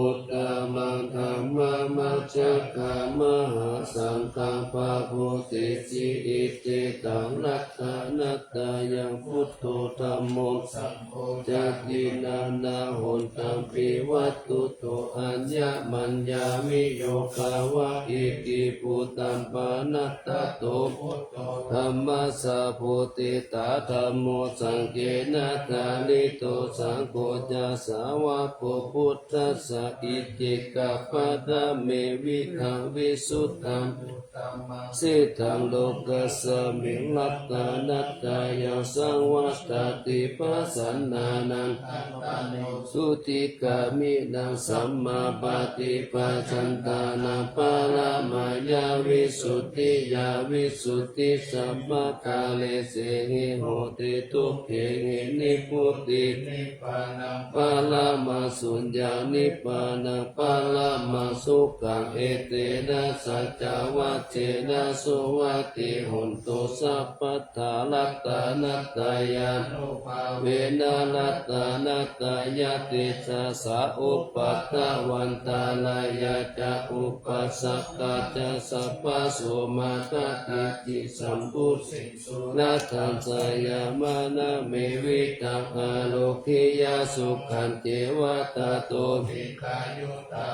Uttamaṃ dhammamajjhakamahāsaṅghaṃ, pavuttiṃ siriṃ cetaṃ ratanattayaṃ. Buddho dhammo saṅgho ca, tiṇṇaṃ hontaṃ pi vatthuto, aññamaññā viyogā va, iddhībhūtaṃ pahitatthato. Buddho dhammassāvudhettha dhammo, saṅghena dhārito saṅgho ca, sāvako buddhassa iccekavādame. Vihaṃ visuddhaṃ uttamaṃ sīlaṃ lokasmiṃ, ratanattayaṃ saṃvattati, pasannānaṃ attano sotthi gāmīnaṃ, sammāpaṭipajantānaṃ paramāya visuddhiyā. Visuddhi sabbakāresehi hoti, dukkhena nibbutiṃ nibbānaṃ paramasuññaṃ, nibbānaṃ paramasukhaṃ. Etena saccavajjena, suvatthi hontu sabbadā. Ratanattayānubhāvena, ratanattayatejasā, upaddavantārāya ca upaddavā ca, sabbaso matthattha ti sambujjhiṃsu. Ratanaṃ jayamaṅgalaṃ, me vitaṃ ārogiyasukhañceva, tato dīghāyutā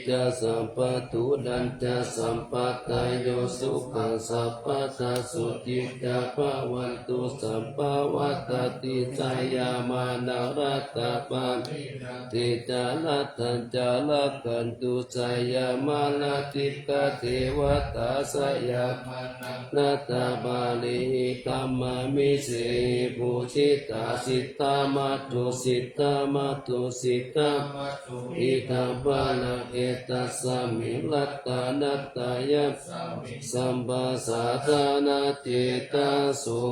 ca sapattaṃ, sampadayo sukhaṃ sabbadā, sotthī ca bhavantu sabbadā. Ratanaṃ jayamaṅgalaṃ, ratanattayābhipū jitā, ratanañca rakkhantu, jayamaṅgalaṃ. Tītā devatā, jayamaṅgalaṃ. Ratanaṃ balīhi, dhammābhīhi, pūjitā, jitamatto, jitamatto, jitamatto, idaṃ balaṃ, etasmiṃ ratanattayasmiṃ, sampajānāna cetaso.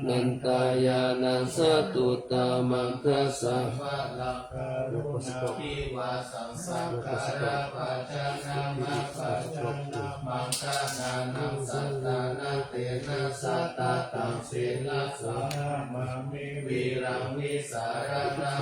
Antarāyānaṃ satuttamaṃ, dasabalaṃ karuṇābhivāsaṃ, sakalapajanamappajānaṃ, maṅgalānaṃ sattānaṃ, tena sattataṃ sirasā namāmi. Viraṃ visālakaṃ,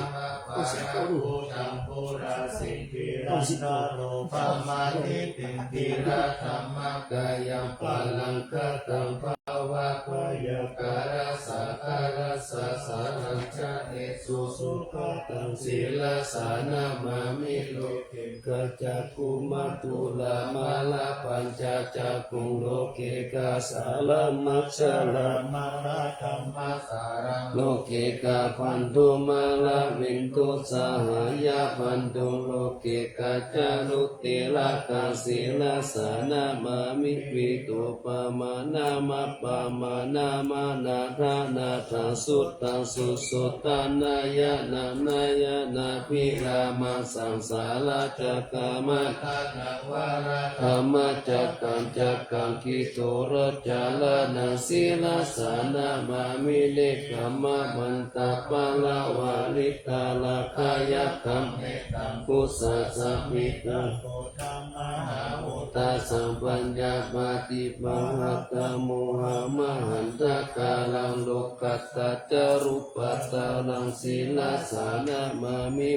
apanābhujambulasīhaṃ, girigaṅgāraṃ pamāṇihiṃ, pītadhammakāyaṃ, paṇṇaraṃ bhavābhayakaraṃ, sāgaraṃ sāgaraṃ, canesu sukhataṃ, sirasā namāmi. Loke ca cakkhumā, thūla mālā pañcacakkhuṃ, loke ca sālamā, sālamālā dhammasāraṃ, loke ca bandhumālā bindusāhasubandhuṃ, loke ca ca rūpī rāgaṃ, sirasā namāmi. Vīrūpamanāmapamāṇānātha nātha suttaṃ susuddhaṃ, ñāṇānaṃ ñāṇābhidhānaṃ, saṃsāracakkaṃ taṇhaṅkarāgaṃ, dhammacakkam cakkam, khiḍḍo rojaraṇaṃ, sirasā namāmi. Nekkhammamantaparamāritāraṃ, khayyaṃ khamettā phussā samiddhaṃ, bodhā mahābodhā, samphaññamāti pahātabbaṃ. Mohamahantakāraṃ, lokuttaraṃ puttāraṃ, sirasā namāmi.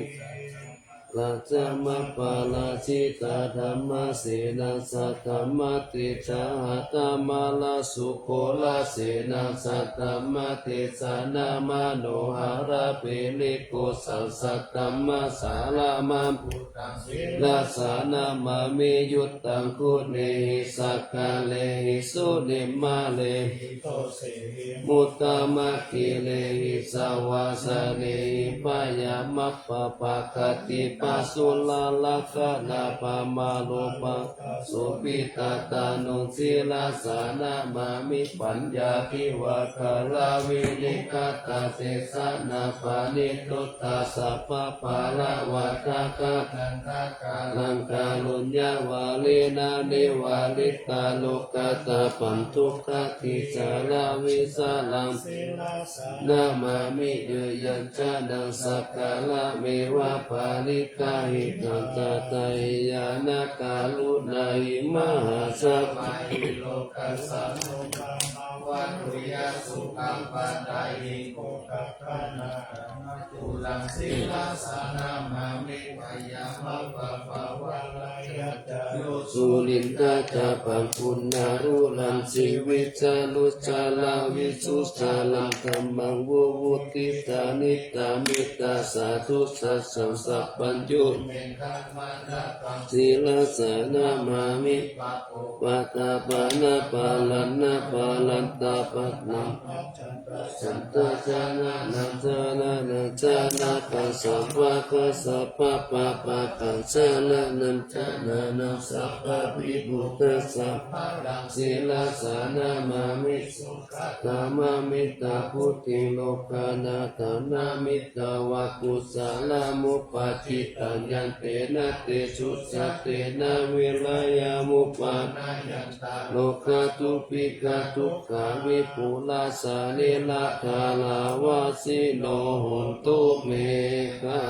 Rājamappārājitadhammasenā saddhammattejā, aṭṭhamārasukhorasenā saddhammattejena, manoharapiṇḍikosam saddhammasāraṃ, mahappuggaṃ sirasā namāmi. Yuddhaṃ guṇehi sakkārehi sunimmārehi, dosehi muttamakkhilehi, savāsanehi byāmappamāpakāri. Pajjuṇhārakkhaṇappaṃ māropāyāma sobhitattanu, sirasā namāmi paññābhivāgārā. Vinegata tesaṇā paṇītuta sabbapāḷavādakā, daṇḍakallaṃ kāruññavārinā nivarita rogāta bandhukāti. Jaravijarāma sirasā namāmi yojanaganaṃ, sakkārameva pariggāhi. Taṃ tathāhi ñāṇakaruṇāhi mahāsabhāhi, lokassa nubhammavādo ya, sukhaṃ paṭhaviṃ oghatiṇṇaṃ dhammattulaṃ. Sirasā namāmi byāmappabhāvāya, yo sulindhā ca pagguṇaruḷañci, vijjāluccālavisūsalaṃ dhammaṃ vivuttidānidaṃ. Mettā sādhu sajjam sabbaññu, sirasā namāmi. Pattapāṇabhāraṃ nābhāraṃ tapassam, paccantacaraṇaṃ janānañca, nābhāsaṃ vāgasabhapāpakaṃ, saraṇaṃ janānaṃ sabbavidhuttamaṃ balaṃ. Sirasā namāmi sugatāmamittabudhiṃ, lokānatānamiddhāva kusalamupajittaṃ. Yantena te sujaṭena vinayaṃ upanayanti, rogā dubbighā dukkhā vipulāsarīradhārā, vāsino hontu me khā.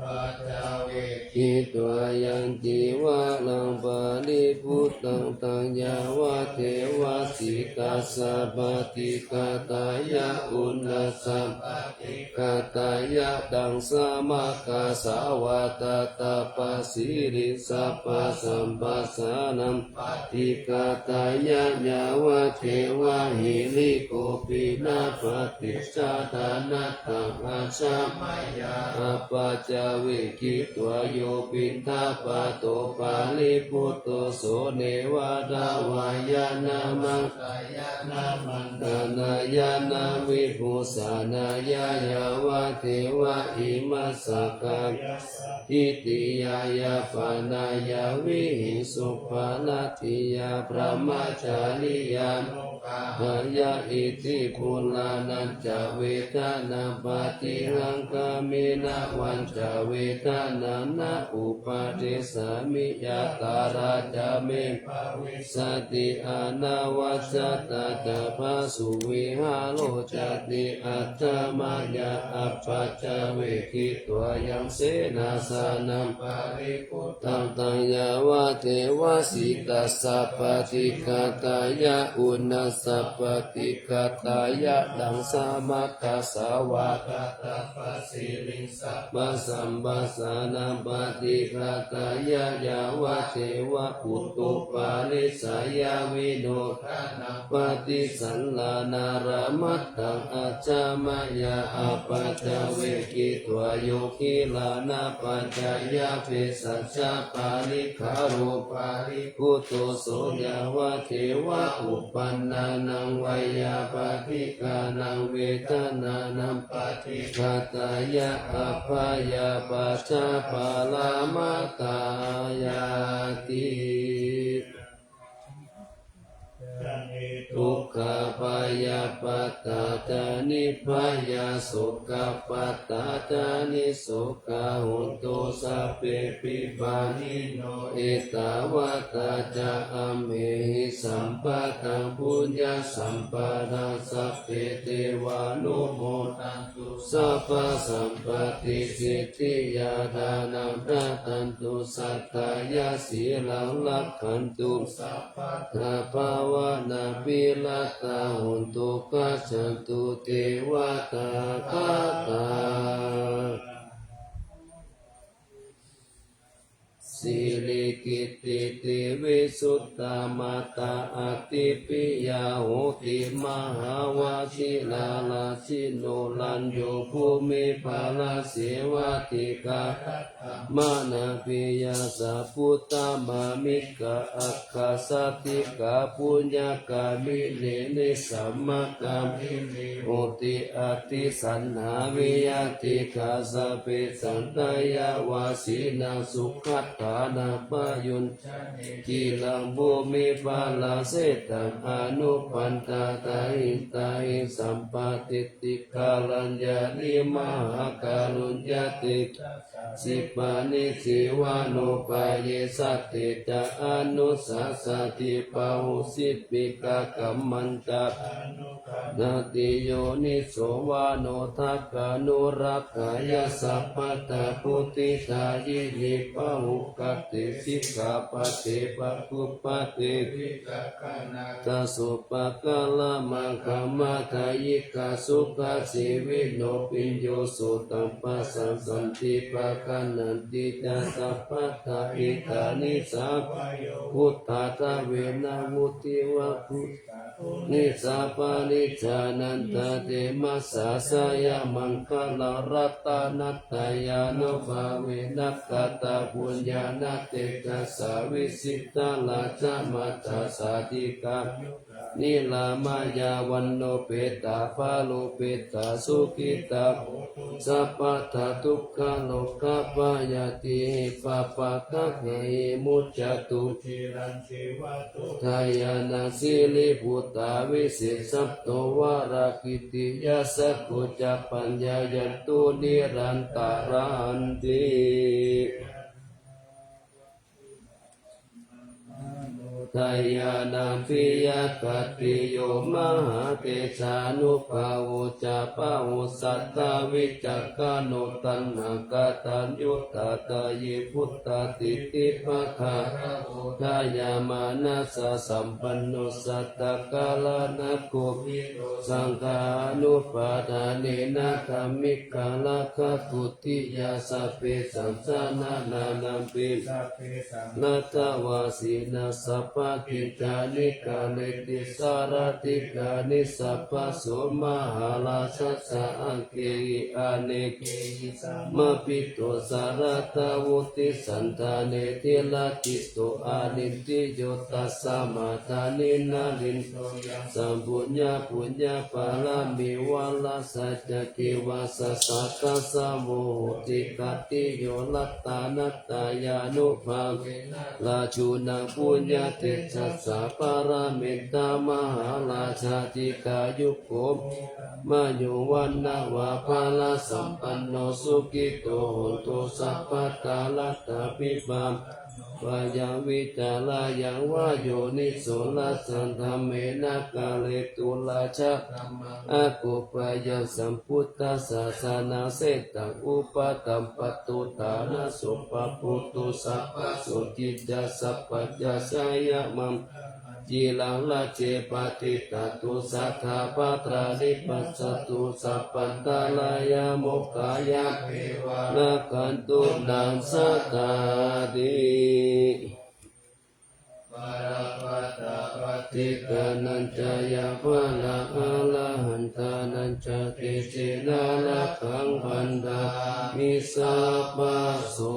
Appaccavekkhitvā yaṃ cīvaraṃ paribhuttaṃ, taṃ yāvadeva sītassa paṭighātāya, uṇhassa paṭighātāya, ḍaṃsamakasavātātapasiriṃsapasamphassānaṃ paṭighātāya, yāvadeva hirikopinapaṭicchādanatthaṃ ajja mayā appaccavekkhitvā, yo piṇḍapāto paribhutto, so neva davāya na madāya na maṇḍanāya na vibhūsanāya, yāvadeva imassa kāyassa ṭhitiyā yāpanāya vihiṃsuparatiyā brahmacariyānuggahāya. Iti purāṇañca vedanaṃ paṭihaṅkhāmi, navañca vedanaṃ na uppādessāmi, yātrā ca me bhavissati anavajjatā ca phāsuvihāro cāti. Ajja mayā appaccavekkhitvā yaṃ senāsanaṃ paribhuttaṃ, taṃ yāvadeva sītassa paṭighātāya, uṇhassa paṭighātāya, ḍaṃsamakasavātātapasiriṃsapasamphassānaṃ paṭighātāya, yāvadeva utuparissayavinodanaṃ paṭisallānārāmatthaṃ ajja mayā appaccavekkhitvā, yo gilānapaccayabhesajjaparikkhāro paribhutto, so yāvadeva uppannānaṃ veyyābādhikānaṃ vedanānaṃ paṭighātāya, abyāpajjhaparamatāyāti. Dukkhā bhayappattā ca nibbhayā, sokappattā ca nissokā, hontu sabbepi pāṇino. Ettāvatā ca amhehi sambhataṃ puññasampadaṃ, sabbe devānumodantu sabbasampattisiddhiyā. Dānaṃ dadantu saddhāya, sīlaṃ rakkhantu sabbadā, bhāvanā abhiratā hontu gacchantu devatāgatā. Sirikittitivisuddhā mātā ādi piyā hoti mahāvajirā rājino rañño bhūmiparāsevā dīgharattaṃ mānā piyā ca puttamammikā akkhāsaṭṭhikā puññagāminī nisamagāminī hoti ādi saṅghamhi. Yadidaṃ sabbe santiyā vajiraṃ sugaṭṭhānaṃ payuñjane ciraṃ bhūmiparāsitaṃ anupaddavayuṃ tahiṃ sampatiṭṭhikaraññāni mahākāruññatejasā. Ksipāni cīvānupāyesate ca anussasati bahūhipīkakammañca anukampati yoniso manodakkhanurakkhāya sabbadā buddhidāyīhi pahūkate sikkhāpade pahūpate vitakkhaṇatha suppakāramaggamathayikā sukhajīvino piñño sutaṃ pasāsanti pagaṇhanti ca sabbadā. Idāni ca buddhadevena vuṭṭhāva bhūtāni ca parijānanti te massa jayamaṅgalāni. Ratanattayānubhāvena katapuññānatejasā vijitā rakkhamajjhattā sādhikā niramāya vaṇṇupetā balupetā sukhitā hontu sabbadā. Dukkharogabhayā pāpaggahehi muccantu. Jayānaṃ siriputtā visesato varakītiyā sakko ca paññāyantu nirantaranti. Dayānaṃ piyakātiyo mahātejānubhāvo ca bahusattāvicakkhano taṇhaṅkaraññutā dayi puttadiṭṭhibhāgarā dayāmanassasampanno sattakallaṇakovido saṅghānupādānena dhammikā rakkhatutiyā sabbesaṃ saranampi sabbesaṃ natthā vajiraṃ sabbakiñcāni kareti sārathikāni sabbaso mahārājassa aṅgehi anekehi samāhito sarathavutti sandāne tilakkhito anindriyo tasmā dāni nalindo yaṃ sambhuññā puññapāramī vaṇṇasacca cīvasacca āsavo hoti khattiyo ratanattayānubhāvena rājūnaṃ puññatejasā pāramita mahārājā dīghāyuko mayo vaṇṇavā balāsampanno sukhito hotu sabbadā. Rattābhivādanabhāyaṃ vitarāyaṃ vā yoniso rājadhammena kāretu rājadhammaṃ akobhayaṃ sambuddhasāsanasetaṃ upaṭṭhampato ṭhānaso pabbotho sabbasotthi ca sabbā ca jayamaṅ ciraṃ rājje patiṭṭhatu sadā bhadrani passa tu sabbantarāyā mokkhaṃ yāmeva rakkhantu naṃ sadāti. Balappattā paṭiggaṇhā ca yaṃ balaṃ arahantānañca tejena rakkhaṃ bandhāmi sabbaso.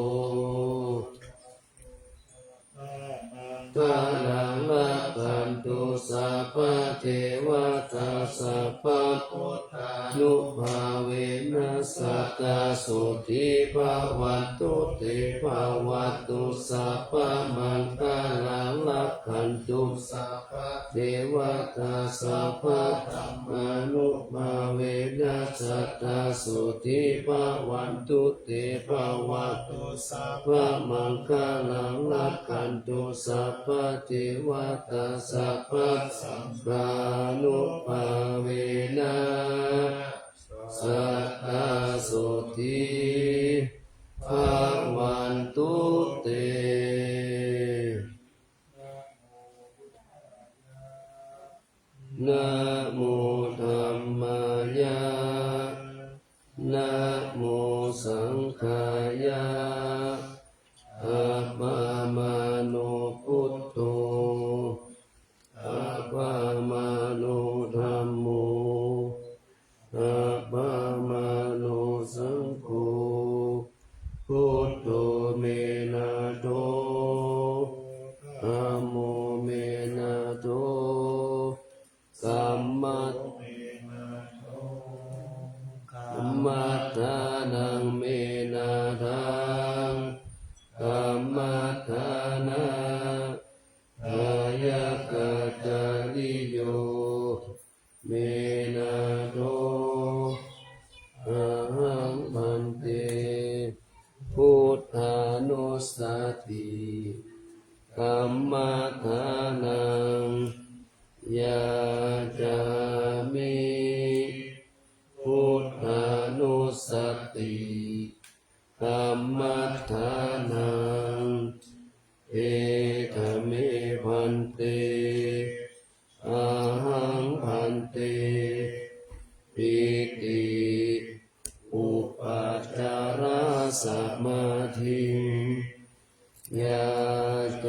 Maṅgalaṃ rakkhantu sabbadevatā sabbabuddhānubhāvena sadā sotthī bhavantu te. Bhavatu sabbamaṅgalaṃ rakkhantu sabbadevatā sabbadhammānubhāvena sadā sotthī bhavantu te. Bhavatu sabbamaṅgalaṃ rakkhantu sabbadevatā sabbasaṅghānubhāvena sadā sotthī bhavantu te. Nātho ahaṃ bhante buddhānussati kammaṭṭhānaṃ yācāmi. Buddhānussati kammaṭṭhānaṃ. Etha me bhante, ahaṃ bhante iti upācārasamādhiṃ yācāmi.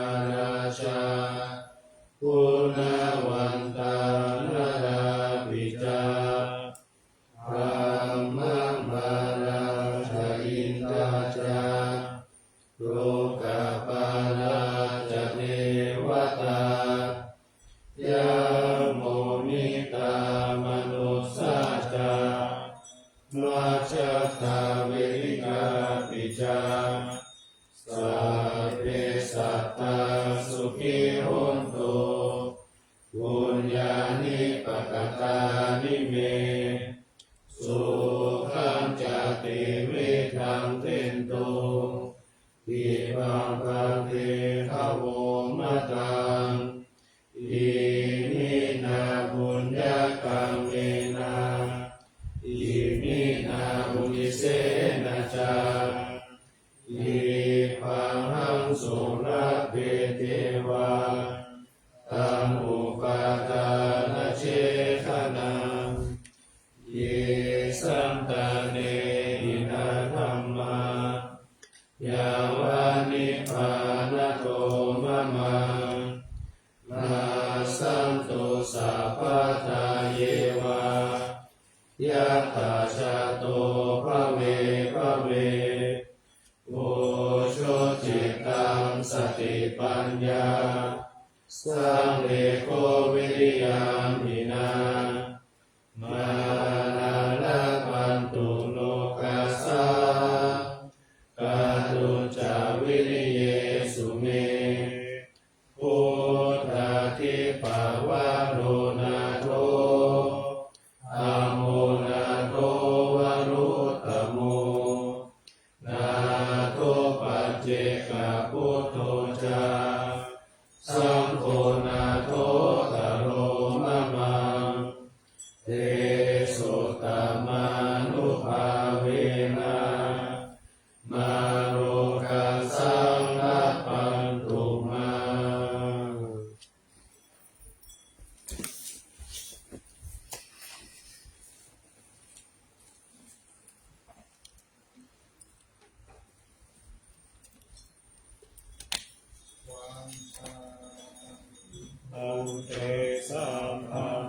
Rājā guṇavantā narāpi ca, brahmamārā ca indā ca lokapālā ca devatā, yamo mittā manussā ca, majjhattā verikāpi ca, sabbe sattā sukhī hontu, puññāni pakatāni me, sukhañca tividhaṃ dentu, khippaṃ pāpetha vo mataṃ. Iminā puññakammena, iminā uddisena ca, khippāhaṃ sulabhe ceva, taṃ upādānachedanaṃ. Ye santāne hīnā dhammā, yāva nibbānato mamaṃ, nassantu sabbadā yeva, yattha jāto bhave bhave. Ujucittaṃ satipaññā, sallekho viriyamhinā, mārā labhantu nokāsaṃ, kātuñca viriyesu me. Buddhādhipavaro nātho, dhammo nātho varuttamo, nātho paccekabuddho ca, saṅgho nāthottaro mamaṃ. Tesottamānubhāvena, mārokāsaṃ labhantu mā. Bhante sabbaṃ,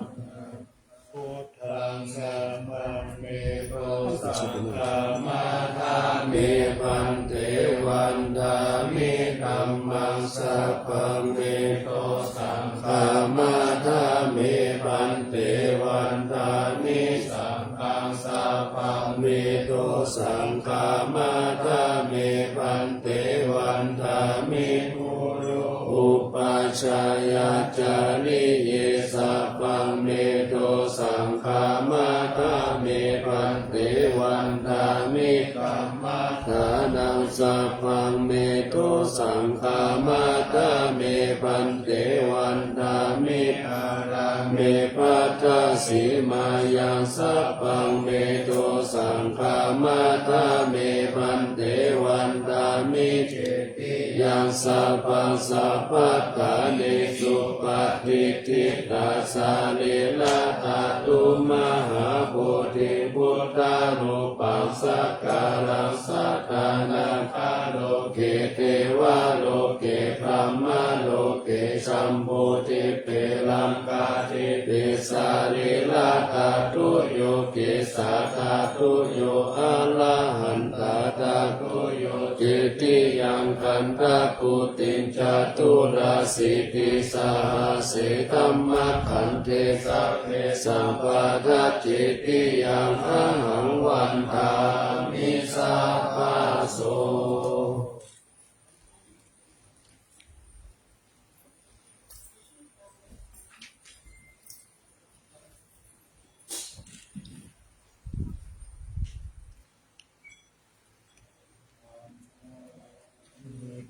buddhaṃ sabbaṃ me to, saṅghaṃ namatha me bhante, vandāmi dhammaṃ sabbaṃ me to, saṅghaṃ namatha me bhante, vandāmi saṅghaṃ sabbaṃ me to, saṅghaṃ namatha me bhante, vandāmi guru upajjhāyācariye sabbaṃ me to, saṅghaṃ namatha me bhante, vandāmi dhammadānaṃ sabbaṃ me to, saṅghaṃ namatha me bhante, vandāmi ārāme bhaddasīmāyaṃ sabbaṃ me to, saṅghaṃ namatha me bhante, vandāmi cetiyaṃ sabbaṃ. Sabbaṭṭhānesu patiṭṭhitā sārīradhātu mahābodhiṃ buddharūpaṃ sakalaṃ sadā, nāgaloke devaloke brahmaloke jambudīpe laṅkādīpe sārīradhātuyo kesādhātuyo arahantadhātuyo cetiyaṃ gandhakuṭiṃ caturāsītisahassi dhammakkhandhe sabbe sabbāta cetiyaṃ ahaṃ vandāmi sabbaso.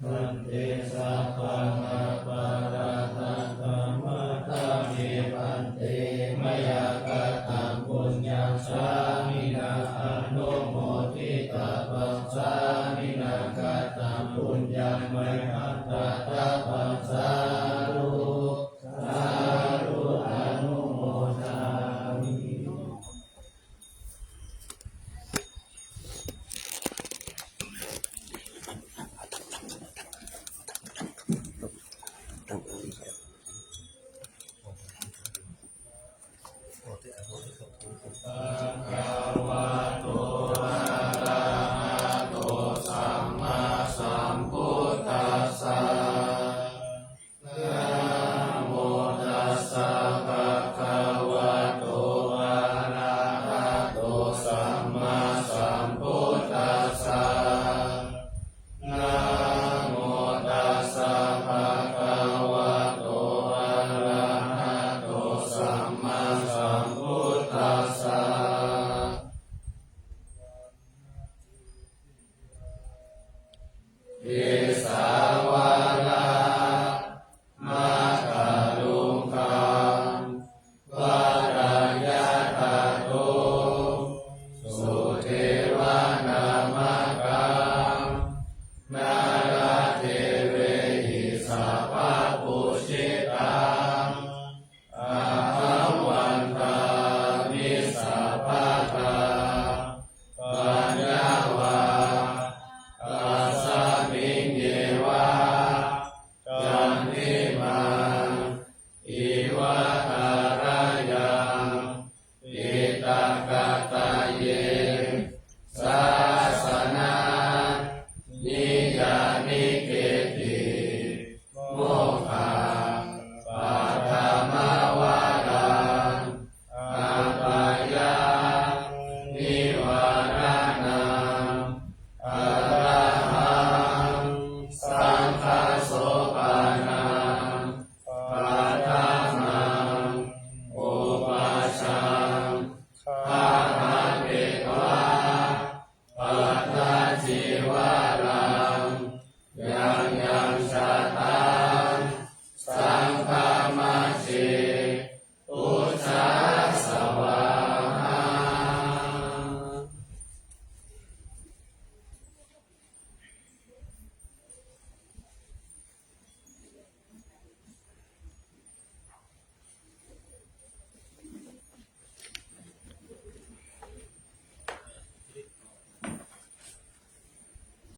Bhante sabbaṃ aparādhaṃ khamatha me bhante, mayā kataṃ puññaṃ sāminā anumoditabbaṃ, sāminā kataṃ puññaṃ mayhaṃ dātabbaṃ, sādhu sādhu anumodāmi. papūjitā